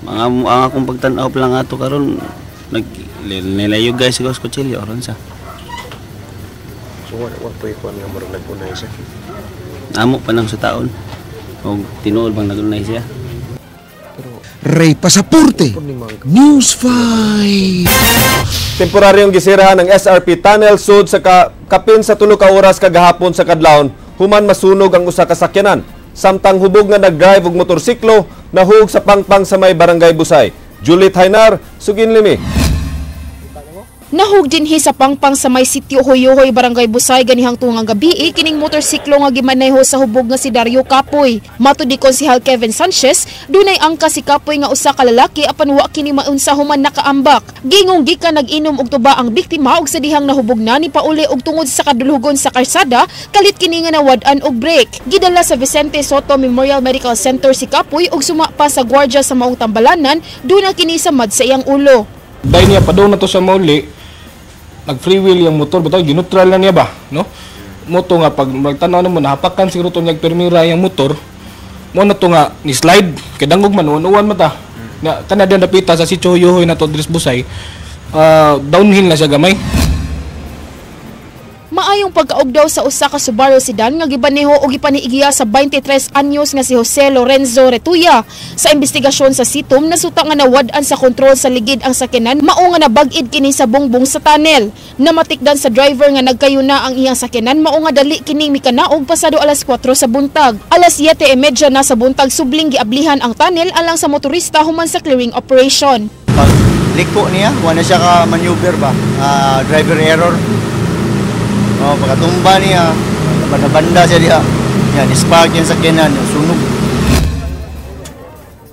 Speaker 11: Ang akong pagtan-aw pa lang ato karon, nilayo guys sa kutsilyo ron sa.
Speaker 12: So wa pa ikuan nga murag nag-unay siya.
Speaker 11: Amo pa nang sa taon. Og tinuod bang nag-unay siya?
Speaker 5: Ray Pasaporte, News 5.
Speaker 2: Temporaryong gisirahan ng SRP Tunnel Sud sa kapin sa 3 ka oras kagahapon sa kadlawon, human masunog ang usa ka sakyanan. Samtang hubog nga nag-drive og motorsiklo, nahug sa pangpang sa may Barangay Busay. Juliet Hainar, sugin limi.
Speaker 14: Nahug dinhi sa pangpang sa may sitio Hoyohoy, Barangay Busay ganihang tungang gabi kining motorsiklo nga gimaneho sa hubog nga si Dario Kapoy. Matud ni Konsehal Kevin Sanchez, dunay angka si Kapoy nga usa ka lalaki apan wa kini maunsa human nakaambak. Gingong gikan nag-inom og tuba ang biktima og sa dihang nahubog na ni pauli og tungod sa kadulhugon sa karsada, kalit kini nga nawad-an og brake. Gidala sa Vicente Soto Memorial Medical Center si Kapoy og sumapa sa gwardiya sa maong tambalanan, duna kini samad sa iyang ulo.
Speaker 6: Dahil niya padung na to sa mauli, nag-free wheel yung motor, bitaw gineutral na niya ba, no? Moto nga pag magtanaw namo nahapakan siguro to niyag permira yung motor. Mo na to nga ni slide kay dangog man uwan mata. Na kana diyan dapita sa sitio Hoyohoy na to dres Busay. Downhill na siya gamay.
Speaker 14: Maayong pagkaugdaw sa usa ka Subaru sedan nga gibaneho og gipaniigya sa 23 anyos nga si Jose Lorenzo Retuya. Sa investigasyon sa sitom, nasuta nga nawad-an sa kontrol sa ligid ang sakyanan, mao nga nabag-id kini sa bungbong sa tunnel. Namatikdan sa driver nga nagkayuna ang iyang sakyanan, mao nga dali kining mikanaog pasado alas 4 sa buntag. Alas 7:30 na sa buntag subling giablihan ang tunnel alang sa motorista human sa clearing operation.
Speaker 13: Pag liko niya, wala siya ka maneuver ba? Driver error. Oh, pagkatumba niya, banda-banda siya diha. Yan, spark yan sa sakyanan, sunog.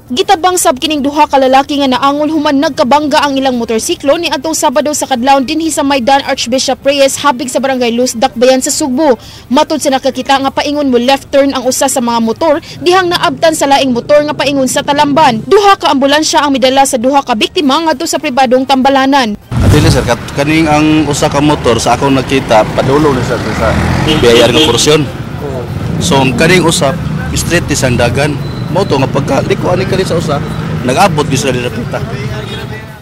Speaker 14: Gitabang sab kining duha ka lalaki nga naangol human nagkabangga ang ilang motorsiklo ni adtong Sabado sa kadlawon dinhi sa Maidan Archbishop Reyes habig sa Barangay Luz, Dakbayan sa Sugbo. Matud sa nakakita nga paingon mo left turn ang usa sa mga motor dihang naabtan sa laing motor nga paingon sa Talamban. Duha ka ambulansya ang midala sa duha ka biktima ngadto sa pribadong tambalanan.
Speaker 15: Dili sir, kaning ang usa ka motor sa akong nakita padulo ni sir sa BIR nga porsyon. So ang kaning usa straight ni sandagan. Mo to nga pagka liko ani kani sa usa nag-abot gyud sila dito.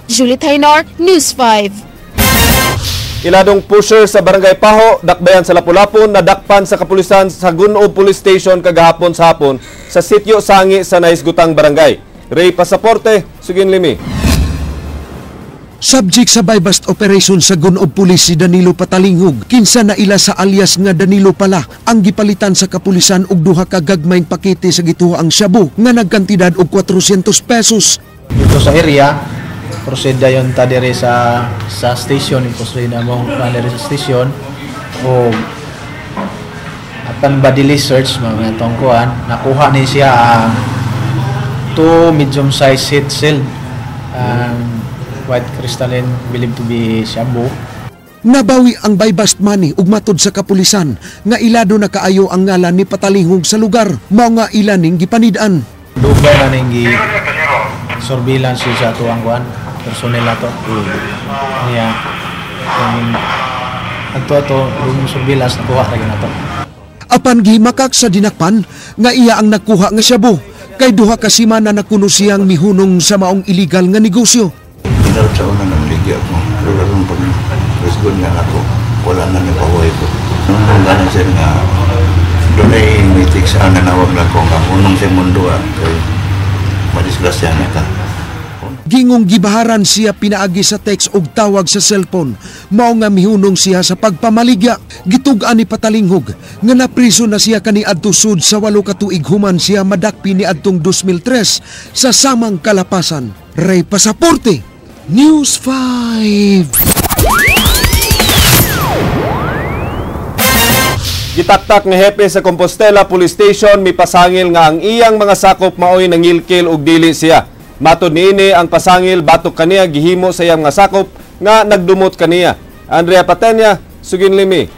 Speaker 14: Julie Taynor, News 5.
Speaker 2: Iladong pusher sa Barangay Paho, Dakbayan sa Lapu-Lapu, nadakpan sa kapulisan sa Gunob Police Station kagahapon sa hapon sa sitio Sangi sa Naisgutang Barangay. Ray Pasaporte, sugin limi.
Speaker 5: Subject sa buy-bust operation sa Gunob Police si Danilo Patalingog, kinsa na ila sa alias nga Danilo pala ang gipalitan sa kapulisan og duha ka gagmayng pakete sa gituha ang shabu nga nagkantidad og 400 pesos.
Speaker 16: Dito sa area, proceed dayon ta diri sa station, proceed na mo diri sa station o apan bodily search mga tongkuan, nakuha ni siya ang 2 medium size heat shield. White crystalline believed to be shabu.
Speaker 5: Nabawi ang buy-bust money ug matud sa kapulisan nga ilado na kaayo ang ngalan ni Patalingog sa lugar, mao nga ila ning gipanid-an.
Speaker 16: Dugay na ning Surveillance yun sa atuang kuan personnel ato. Niya kung adto ato yung surveillance nakuha ra gyud nato.
Speaker 5: Apan gihimakak sa dinakpan nga iya ang nakuha nga shabu kay 2 ka semana na kuno siyang mihunong sa maong illegal nga negosyo.
Speaker 1: Pinarot sa una nang ligya ko. Pero karon pag resgon nga ako, wala na ni pahuway ko. Nung ganan sir nga dunay meeting sa nanawag lang ko nga unong sa mundo kay madisgrasya na ka.
Speaker 5: Gingong gibaharan siya pinaagi sa text og tawag sa cellphone. Mao nga mihunong siya sa pagpamaligya. Gitug-an ni Patalinghog nga napriso na siya kaniadto sud sa 8 ka tuig human siya madakpi niadtong 2003 sa samang kalapasan. Ray Pasaporte, News 5.
Speaker 2: Gitaktak ni hepe sa Compostela Police Station mipasangil nga ang iyang mga sakop maoy nangilkil og dili siya. Matod niini ang pasangil batok kaniya gihimo sa iyang mga sakop nga nagdumot kaniya. Andrea Patenya, sugin limi.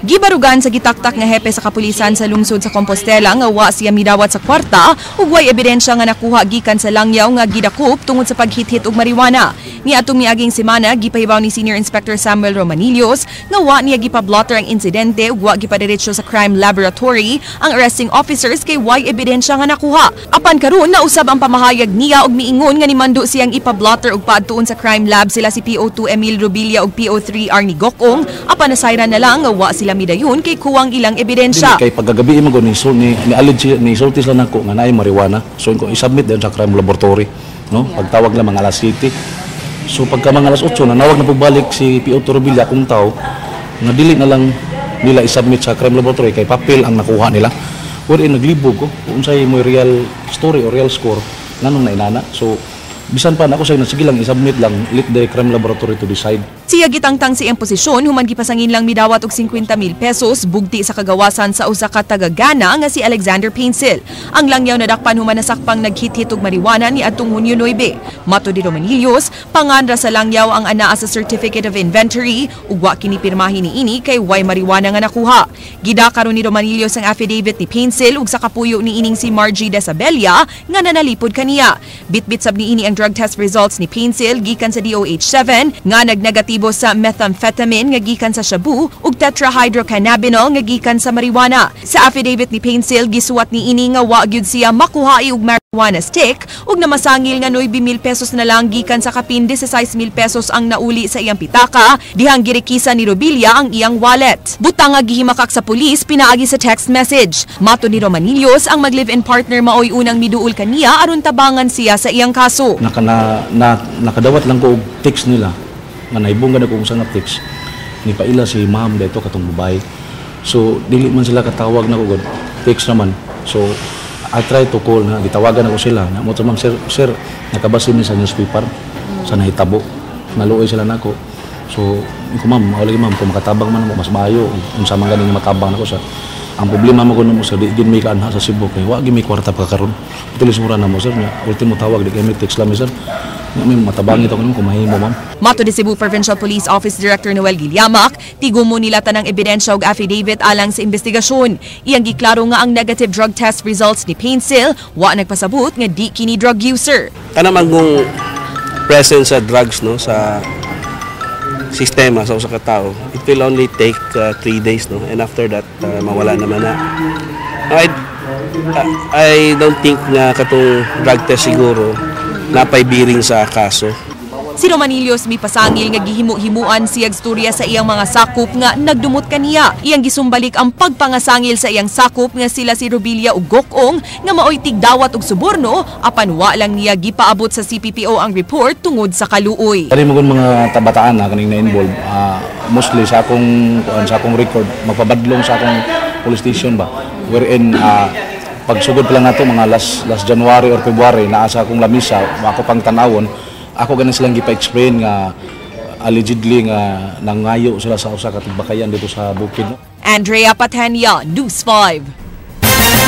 Speaker 4: Gibarugan sa gitaktak nga hepe sa kapulisan sa lungsod sa Compostela nga wa siya midawat sa kwarta ug way ebidensya nga nakuha gikan sa langyaw nga gidakop tungod sa paghithit og marijuana. Niadtong miaging semana gipahibaw ni Senior Inspector Samuel Romanillos nga wa niya gipablotter ang insidente ug wa gipadiretso sa crime laboratory ang arresting officers kay way ebidensya nga nakuha. Apan karon nausab ang pamahayag niya ug miingon nga nimando siyang ipablotter ug paadtuon sa crime lab sila si PO2 Emil Rubilla ug PO3 Arnie Gokong, apan nasayran na lang nga wa sila midayon kay kuwang ilang ebidensya.
Speaker 15: Kay pagkagabi mo ni ni ni sulti sila nako nga naay marijuana. So ko i-submit din sa crime laboratory, no? Pagtawag lang mga alas 7. So pagka mga alas 8 nanawag na pagbalik si PO Rubilla kung tao nga dili na lang nila i-submit sa crime laboratory kay papel ang nakuha nila. Wherein naglibog ko unsay mo real story or real score nganong nainana. So bisan pa nako say na sige lang i-submit lang, let the crime laboratory to decide.
Speaker 4: Siya gitangtang sa iyang posisyon human gipasangin lang midawat og 50,000 pesos bugti sa kagawasan sa usa ka taga Ghana nga si Alexander Painsil. Ang langyaw nadakpan human nasakpang naghithit og marijuana niadtong Hunyo 9. Matod ni Romanillos, panganra sa langyaw ang anaa sa Certificate of Inventory ug wa kini pirmahi niini kay way marijuana nga nakuha. Gida karon ni Romanillos ang affidavit ni Painsil ug sa kapuyo niining si Margie Desabella nga nanalipod kaniya. Bitbit sab niini ang drug test results ni Painsil gikan sa DOH-7 nga nagnegatibo sa methamphetamine nga gikan sa shabu ug tetrahydrocannabinol nga gikan sa marijuana. Sa affidavit ni Painsil gisuwat niini nga wa gyud siya makuha og marijuana stick ug namasangil nga 9,000 pesos na lang gikan sa kapin 16,000 pesos ang nauli sa iyang pitaka dihang girikisa ni Rubilla ang iyang wallet. Butang nga gihimakak sa pulis pinaagi sa text message. Mato ni Romanillos ang mag-live-in partner maoy unang miduol kaniya aron tabangan siya sa iyang kaso.
Speaker 15: Nakadawat lang ko og text nila nga naibunggan ako sa nga text ni paila si ma'am dito katong babae. So dili man sila katawag na ko text naman. So I try to call na gitawagan ako sila na mo ma'am sir nakabasa mi sa newspaper sa nahitabo naluoy sila nako. So ko ma'am mao lagi ma'am kung makatabang man mo mas maayo unsa man gani matabang nako sa ang problema mo kuno mo sa di gid mi kaanha sa Cebu kay wa gid mi kwarta pa karon. Tulis mura na mo sir nga ultimo tawag di kay mi text lang mi sir. May matabangit ako naman kung mahimo, ma'am.
Speaker 4: Mato di Cebu Provincial Police Office Director Noel Giliamac, tigumo nila tanang ebidensya og affidavit alang sa investigasyon. Iyang giklaro nga ang negative drug test results ni Painsil, wa nagpasabot nga di kini drug user.
Speaker 11: Kanang kung presence sa drugs no sa sistema sa usa ka tawo, it will only take 3 days no, and after that mawala naman na. I don't think nga katong drug test siguro napay biring sa kaso.
Speaker 4: Si Romanillos mipasangil nga gihimo-himuan siyag storya sa iyang mga sakop nga nagdumot kaniya. Iyang gisumbalik ang pagpangasangil sa iyang sakop nga sila si Rubilla ug Gokong nga maoy tigdawat og suborno apan wa lang niya gipaabot sa CPPO ang report tungod sa kaluoy.
Speaker 15: Kani mo mga tabataan na kaning na-involve, mostly sa akong record magpabadlong sa akong police station ba wherein pagsugod pa lang nato mga last January or February naa sa akong lamisa ako pang tan-awon ako ganin silang gipa-explain nga allegedly nga nangayo sila sa usa ka tigbakayan dito sa bukid.
Speaker 4: Andrea Patenia, News 5.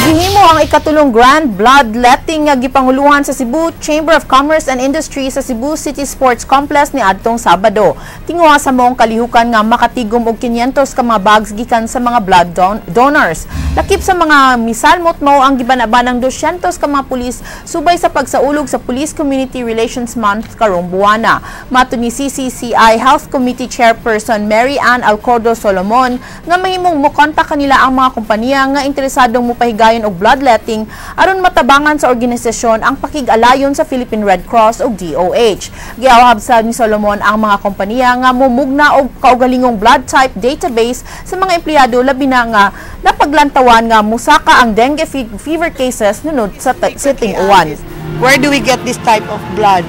Speaker 3: Gihimo ang ikatulong Grand Bloodletting nga gipanguluhan sa Cebu Chamber of Commerce and Industry sa Cebu City Sports Complex ni adtong Sabado. Tinguha sa moong kalihukan nga makatigom og 500 ka mga bags gikan sa mga blood donors. Lakip sa mga misalmot mao ang gibanabanang 200 ka mga pulis subay sa pagsaulog sa Police Community Relations Month karong buwana. Matud ni CCCI Health Committee Chairperson Mary Ann Alcordo Solomon nga mahimong mokontak kanila ang mga kompanya nga interesadong mopahigayon og bloodletting aron matabangan sa organisasyon ang pakig-alayon sa Philippine Red Cross ug DOH. Giawhab sa ni Solomon ang mga kompanya nga mumugna og kaugalingong blood type database sa mga empleyado, labi na nga napaglantawan nga musaka ang dengue fever cases nunod sa siting uwan.
Speaker 9: Where do we get this type of blood?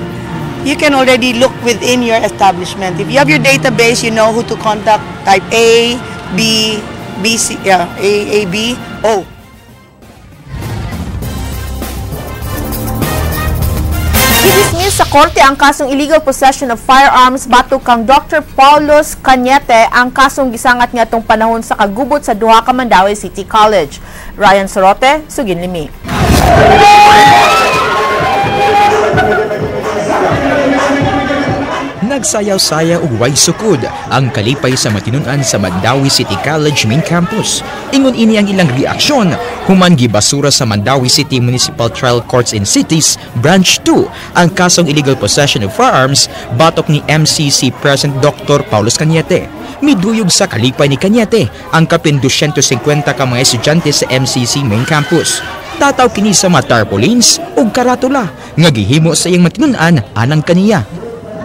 Speaker 9: You can already look within your establishment. If you have your database, you know who to contact. Type A, B, B, C, yeah, A, A, B, O.
Speaker 3: Gidismiss sa korte ang kasong illegal possession of firearms batok kang Dr. Paulos Cañete, ang kasong gisangat niadtong panahon sa kagubot sa duha ka Mandaue City College. Ryan Sorote, sugin limi.
Speaker 17: Nagsayaw-sayaw ug way sukod ang kalipay sa matinun-an sa Mandaue City College Main Campus. Ingon ini ang ilang reaksyon human gibasura sa Mandaue City Municipal Trial Courts in Cities Branch 2 ang kasong illegal possession of firearms batok ni MCC President Dr. Paulos Cañete. Miduyog sa kalipay ni Cañete ang kapin 250 ka mga estudyante sa MCC Main Campus. Tataw kini sa mga tarpaulins ug karatula nga gihimo sa iyang matinun-an anang kaniya.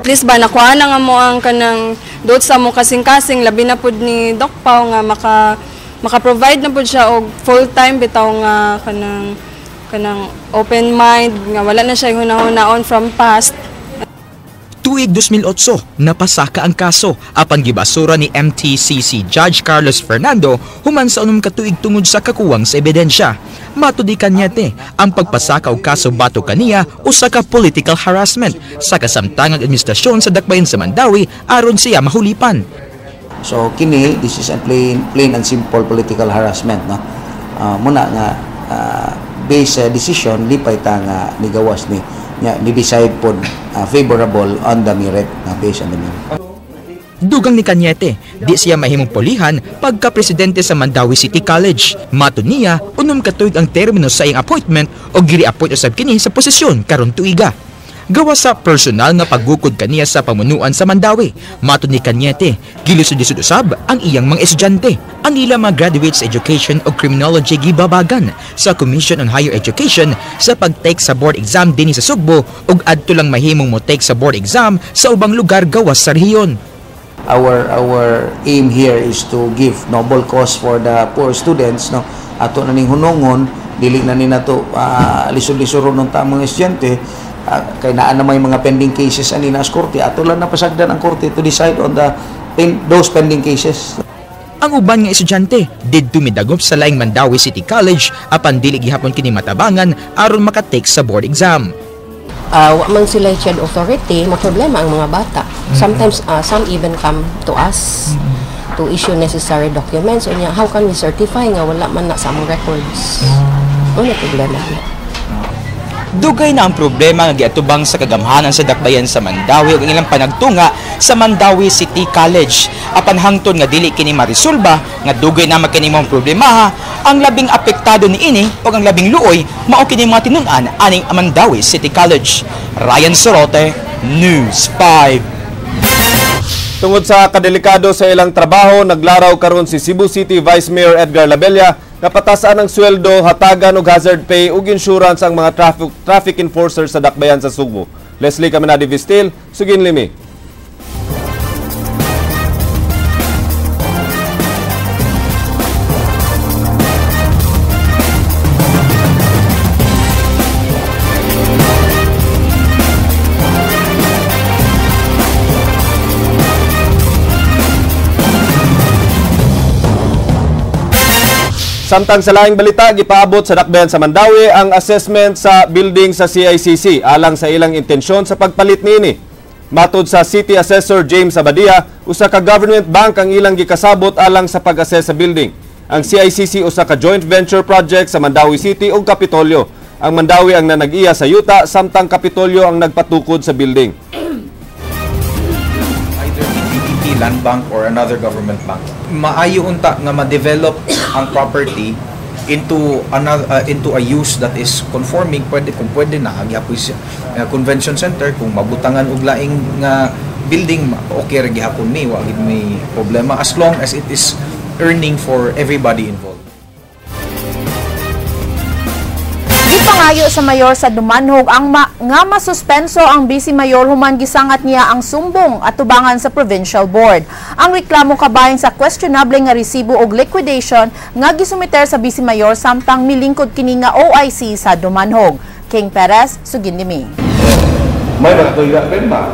Speaker 25: At least ba nakuha na nga mo ang kanang doot sa mo kasing-kasing, labi na pud ni Doc Pao nga maka-provide na pud siya og full time bitaw nga kanang open mind nga wala na siya hunahuna-on from past.
Speaker 17: Tuig 2008, napasaka ang kaso apan gibasura ni MTCC Judge Carlos Fernando human sa unom ka tuig tungod sa kakuwang sa ebidensya. Matud ni Cañete, ang pagpasaka og kaso batok kaniya usa ka political harassment sa kasamtangang administrasyon sa Dakbayan sa Mandaue aron siya mahulipan.
Speaker 18: So kini, this is a plain and simple political harassment, no. Muna nga based sa decision lipay ta nga nigawas ni nya ni decide pod favorable on the merit, na based on the merit.
Speaker 17: Dugang ni Cañete, di siya mahimong pulihan pagka-presidente sa Mandaue City College. Matud niya, unom ka tuig ang termino sa iyang appointment o giri-appoint usab kini sa posisyon karon tuiga. Gawa sa personal nga paggukod kaniya sa pamunuan sa Mandaue. Matud ni Cañete, gilisod-lisod usab ang iyang mga estudyante. Ang ilang mga graduates sa education o criminology gibabagan sa Commission on Higher Education sa pag-take sa board exam dinhi sa Sugbo ug adto lang mahimong mo-take sa board exam sa ubang lugar gawas sa rehiyon.
Speaker 18: Our aim here is to give noble cause for the poor students, no. Ato na ning hunongon, dili na ni nato lisod-lisoron ng tamang estudyante. Kay naa na may mga pending cases ani na sa korte, ato lang napasagdan ang korte to decide on the those pending cases.
Speaker 17: Ang uban nga estudyante didto midagop sa laing Mandaue City College apan dili gihapon kini matabangan aron maka-take sa board exam.
Speaker 19: Wa man sila child authority, maproblema ang mga bata. Sometimes some even come to us to issue necessary documents. Unya, how can we certify nga wala man na sa among records? Ano problema na?
Speaker 17: Dugay na ang problema nga giatubang sa kagamhanan sa Dakbayan sa Mandaue ug ang ilang panagtunga sa Mandaue City College. Apan hangtod nga dili kini maresolba nga dugay na makini mong problemaha, ang labing apektado niini ug ang labing luoy mao kini mga tinun-an aning Mandaue City College. Ryan Sorote, News 5.
Speaker 2: Tungod sa kadelikado sa ilang trabaho, naglaraw karon si Cebu City Vice Mayor Edgar Labella nga patasan ang sweldo, hatagan og hazard pay ug insurance ang mga traffic enforcer sa Dakbayan sa Sugbo. Leslie Caminadi Vistil, sugin limi. Samtang sa laing balita, gipaabot sa Dakbayan sa Mandaue ang assessment sa building sa CICC alang sa ilang intensyon sa pagpalit niini. Matod sa City Assessor James Abadia, usa ka government bank ang ilang gikasabot alang sa pag-assess sa building. Ang CICC usa ka joint venture project sa Mandaue City ug Kapitolyo. Ang Mandaue ang nanag-iya sa yuta samtang Kapitolyo ang nagpatukod sa building.
Speaker 7: Either PTT, Land Bank or another government bank. Maayo unta nga ma-develop ang property into another into a use that is conforming. Pwede, kung pwede na gihapon sa convention center, kung mabutangan og laing nga building, okay ra gihapon ni, wa gid may problema as long as it is earning for everybody involved.
Speaker 3: Gipangayo sa mayor sa Dumanhog ang nga masuspenso ang vice mayor human gisangat niya ang sumbong at tubangan sa provincial board. Ang reklamo kabahin sa questionable nga resibo og liquidation nga gisumiter sa vice mayor samtang milingkod kini nga OIC sa Dumanhog. King Perez, sugin nimi.
Speaker 1: May nakatuya rin ba?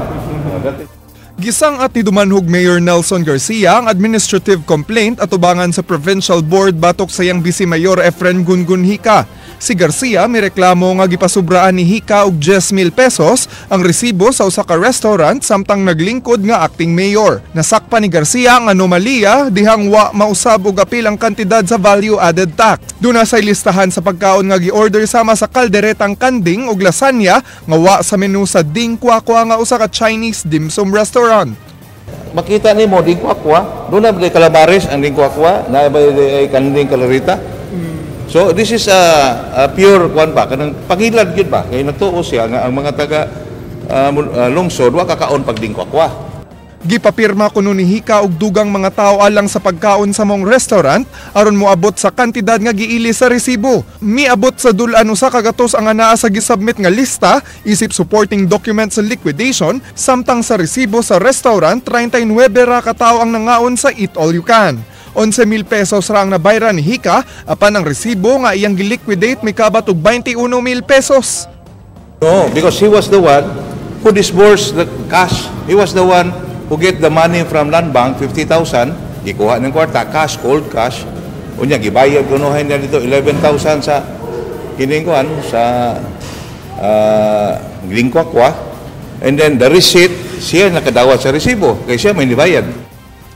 Speaker 8: Gisangat ni Dumanhog Mayor Nelson Garcia ang administrative complaint at tubangan sa provincial board batok sa iyang Vice Mayor Efren Gungun Hika. Si Garcia mireklamo nga gipasubraan ni Hika og 10,000 pesos ang resibo sa usa ka restaurant samtang naglingkod nga acting mayor. Nasakpan ni Garcia ang anomalya dihang wa mausab og apil ang kantidad sa value added tax. Duna sa listahan sa pagkaon nga gi-order sama sa kalderetang kanding ug lasagna nga wa sa menu sa Ding Kwa Kwa nga usa ka Chinese dim sum restaurant.
Speaker 1: Makita nimo Ding Kwa Kwa, duna ba calamares ang Ding Kwa Kwa, naa ba kanding kaldereta? So this is a pure kwan ba, kanang pangilad gyud ba kay nagtuo siya nga ang mga taga lungsod wa kakaon pag Ding Kwa Kwa.
Speaker 8: Gipapirma kuno ni Hika og dugang mga tao alang sa pagkaon sa mong restaurant aron moabot sa kantidad nga giili sa resibo. Miabot sa dul-an 1 ka gatos ang anaa sa gisubmit nga lista isip supporting document sa liquidation, samtang sa resibo sa restaurant 39 ra ka tawo ang nangaon sa Eat All You Can. 11,000 pesos ra ang nabayran ni Hika apan ang resibo nga iyang giliquidate mikabat og 21,000 pesos.
Speaker 1: No, because he was the one who disbursed the cash. He was the one who get the money from Land Bank, 50,000, gikuha ng kwarta, cash, cold cash. Unya, gibayad kunuhay niya dito 11,000 sa kining kuan sa Lingkwakwa. And then the receipt, siya nakadawat sa resibo, kay siya may nibayad.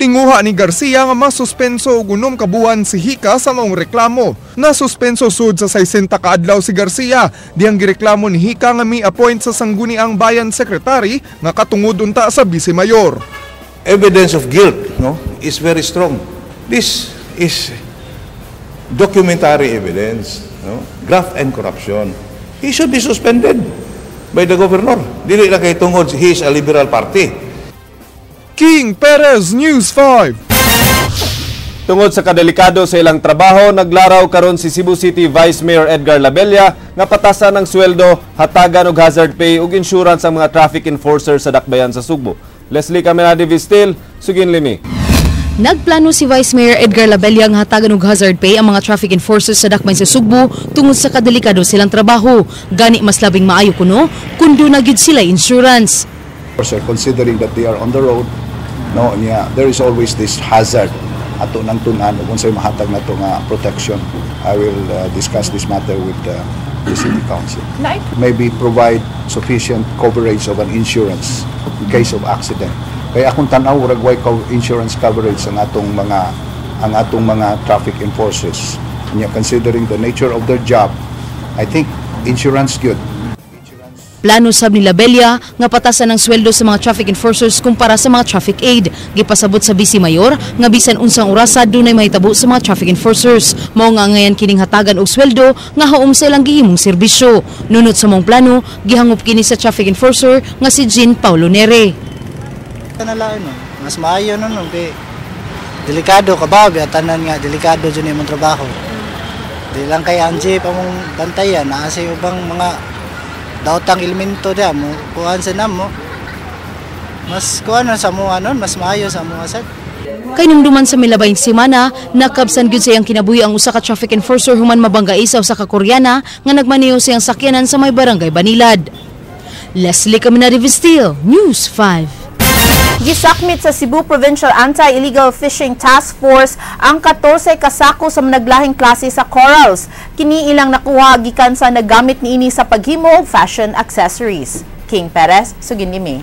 Speaker 8: Tinguha ni Garcia nga masuspenso og 6 ka buwan si Hika sa maong reklamo. Nasuspenso sud sa 60 ka adlaw si Garcia dihang gireklamo ni Hika nga mi-appoint sa Sangguniang Bayan Secretary nga katungod unta sa Vice Mayor.
Speaker 1: Evidence of guilt, no, is very strong. This is documentary evidence, no? Graft and corruption. He should be suspended by the governor. Dili lang kay tungod he is a liberal party.
Speaker 8: King Perez, News 5.
Speaker 2: Tungod sa kadelikado sa ilang trabaho, naglaraw karon si Cebu City Vice Mayor Edgar Labella nga patasan ng sweldo, hatagan og hazard pay ug insurance ang mga traffic enforcer sa dakbayan sa Sugbo. Leslie Caminade Vistil, sugin limi.
Speaker 14: Nagplano si Vice Mayor Edgar Labella nga hatagan og hazard pay ang mga traffic enforcers sa dakbayan sa Sugbo tungod sa kadelikado silang trabaho. Gani mas labing maayo kuno kun duna gyud sila insurance.
Speaker 10: Sir, considering that they are on the road, no, niya, there is always this hazard ato nang tun-an ug unsay mahatag nato nga protection. I will discuss this matter with the city council. Maybe provide sufficient coverage of an insurance in case of accident. Kaya akong tan-aw, murag way insurance coverage ang atong mga traffic enforcers. Nya, considering the nature of their job, I think insurance good.
Speaker 14: Plano sab ni Labella nga patasan ang sweldo sa mga traffic enforcers kumpara sa mga traffic aide. Gipasabot sa Vice Mayor nga bisan unsang orasa dunay mahitabo sa mga traffic enforcers. Mao nga angayan kining hatagan og sweldo nga haom sa ilang gihimong serbisyo. Nunot sa mong plano, gihangop kini sa traffic enforcer nga si Jean Paulo Nere.
Speaker 16: Kanalain no. Mas maayo no, no kay delikado ka ba tanan nga delikado jud imong trabaho. Di lang kay Angie pa mong bantayan, naa sa ubang mga daotang elemento diya mo kuan sa namo. Mas kuan sa mo anon, mas maayo sa mo sad.
Speaker 14: Kay nungduman sa milabayng semana, nakabsan gyud sa iyang kinabuhi ang usa ka traffic enforcer human mabanggai sa usa ka Koreana nga nagmaneho sa iyang sakyanan sa may barangay Banilad. Leslie Caminari Vestil, News 5.
Speaker 3: Gisakmit sa Cebu Provincial Anti-Illegal Fishing Task Force ang 14 kasako sa managlahing klase sa corals. Kini ilang nakuha gikan sa naggamit niini sa paghimo og fashion accessories. King Perez, sugin nimi.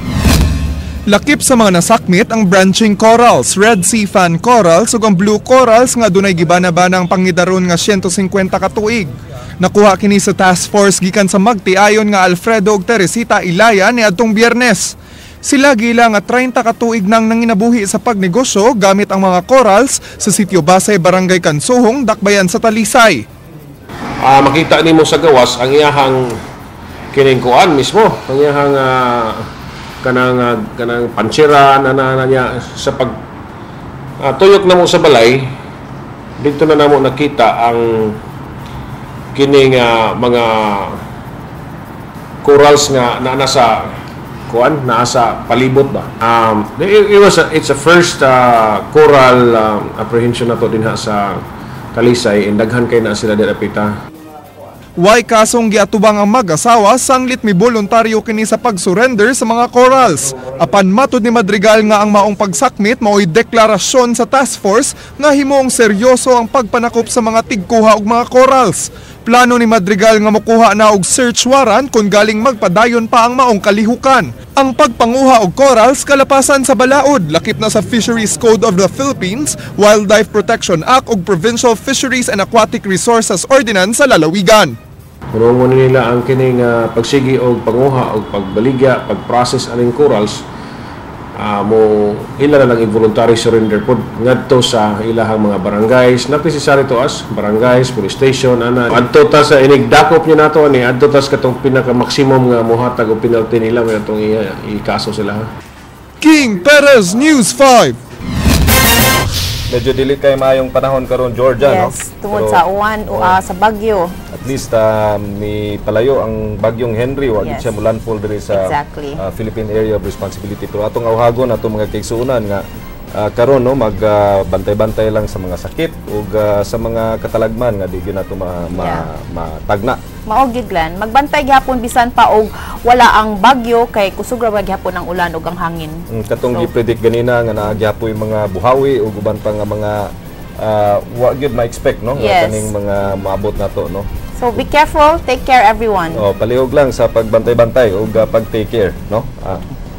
Speaker 8: Lakip sa mga nasakmit ang branching corals, Red Sea fan corals ug ang blue corals nga dunay gibana-banang pangidaron nga 150 ka tuig. Nakuha kini sa task force gikan sa magtiayon nga Alfredo ug Teresita Ilaya niadtong Biyernes. Sila gila nga 30 ka tuig nang nanginabuhi sa pagnegosyo gamit ang mga corals sa Sitio Basay, Barangay Kansuhong, Dakbayan sa Talisay.
Speaker 12: Makita nimo sa gawas ang iyahang kining kuan mismo, ang iyahang kanang pansira na na niya sa pag tuyok namo sa balay. Dito na namo nakita ang kining mga corals nga na nasa kuan, naa sa palibot ba. It's a first coral apprehension nato dinha sa Talisay, and daghan kay na sila dira pita.
Speaker 8: Way kasong giatubang ang mag-asawa sanglit mi voluntaryo kini sa pag-surrender sa mga corals. Apan matud ni Madrigal nga ang maong pagsakmit mao'y deklarasyon sa task force nga himuong seryoso ang pagpanakop sa mga tigkuha og mga corals. Plano ni Madrigal nga mokuha na og search warrant kung galing magpadayon pa ang maong kalihukan. Ang pagpanguha og corals kalapasan sa balaod, lakip na sa Fisheries Code of the Philippines, Wildlife Protection Act ug Provincial Fisheries and Aquatic Resources Ordinance sa lalawigan.
Speaker 12: Hunongon nila ang kining pagsigi og panguha og pagbaligya, pag-process aning corals, mo ila na lang involuntary surrender pod ngadto sa ilahang mga barangays, not necessary to us, barangays, police station ana. Adto ta sa inigdakop niya nato ani, adto ta sa katong pinaka maximum nga mohatag og penalty nila may atong ikaso sila.
Speaker 8: King Perez, News 5.
Speaker 2: Medyo dili kay maayong panahon karon, Georgia, no?
Speaker 3: Yes, tungod
Speaker 2: Pero,
Speaker 3: sa uwan o sa bagyo.
Speaker 2: At least mi palayo ang bagyong Henry, wa gid siya mo landfall diri sa Philippine Area of Responsibility. Pero atong awhagon atong mga kaigsuonan nga karon, no, mag bantay-bantay lang sa mga sakit ug sa mga katalagman nga di gyud nato matagna.
Speaker 3: Mao gyud, Glenn, magbantay gyapon bisan pa og wala ang bagyo kay kusog ra ba gyapon ang ulan ug ang hangin.
Speaker 2: Katong
Speaker 3: So,
Speaker 2: gi-predict ganina nga naa gyapoy mga buhawi ug uban pa nga mga wa gyud ma-expect, no, nga kaning mga maabot nato, no.
Speaker 3: So be careful, take care, everyone.
Speaker 2: Oh, palihog lang sa pagbantay-bantay ug pag-take care, no?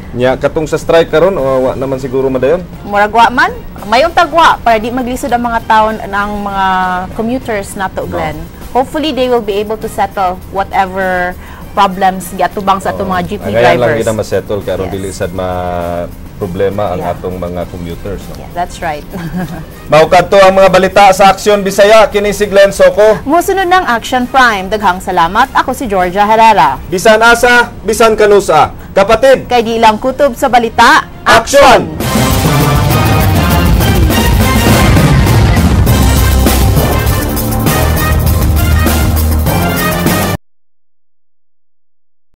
Speaker 2: Nya katong sa strike karon, oh, wa naman siguro madayon.
Speaker 3: Murag wa man, mayong tagwa para di maglisod ang mga taon ng mga commuters nato, Glenn. Hopefully they will be able to settle whatever problems giatubang sa atong mga jeepney
Speaker 2: Ang ngayon lang
Speaker 3: drivers.
Speaker 2: gid na ma-settle kay aron dili sad ma problema ang atong mga commuters, no.
Speaker 3: Yeah, that's right.
Speaker 2: Mao kadto ang mga balita sa Aksyon Bisaya. Kini si Glenn Soco.
Speaker 3: Musunod ng Action Prime. Daghang salamat. Ako si Georgia Herrera.
Speaker 2: Bisan asa, bisan kanusa. Kapatid,
Speaker 3: kay di lang kutob sa balita,
Speaker 2: Action!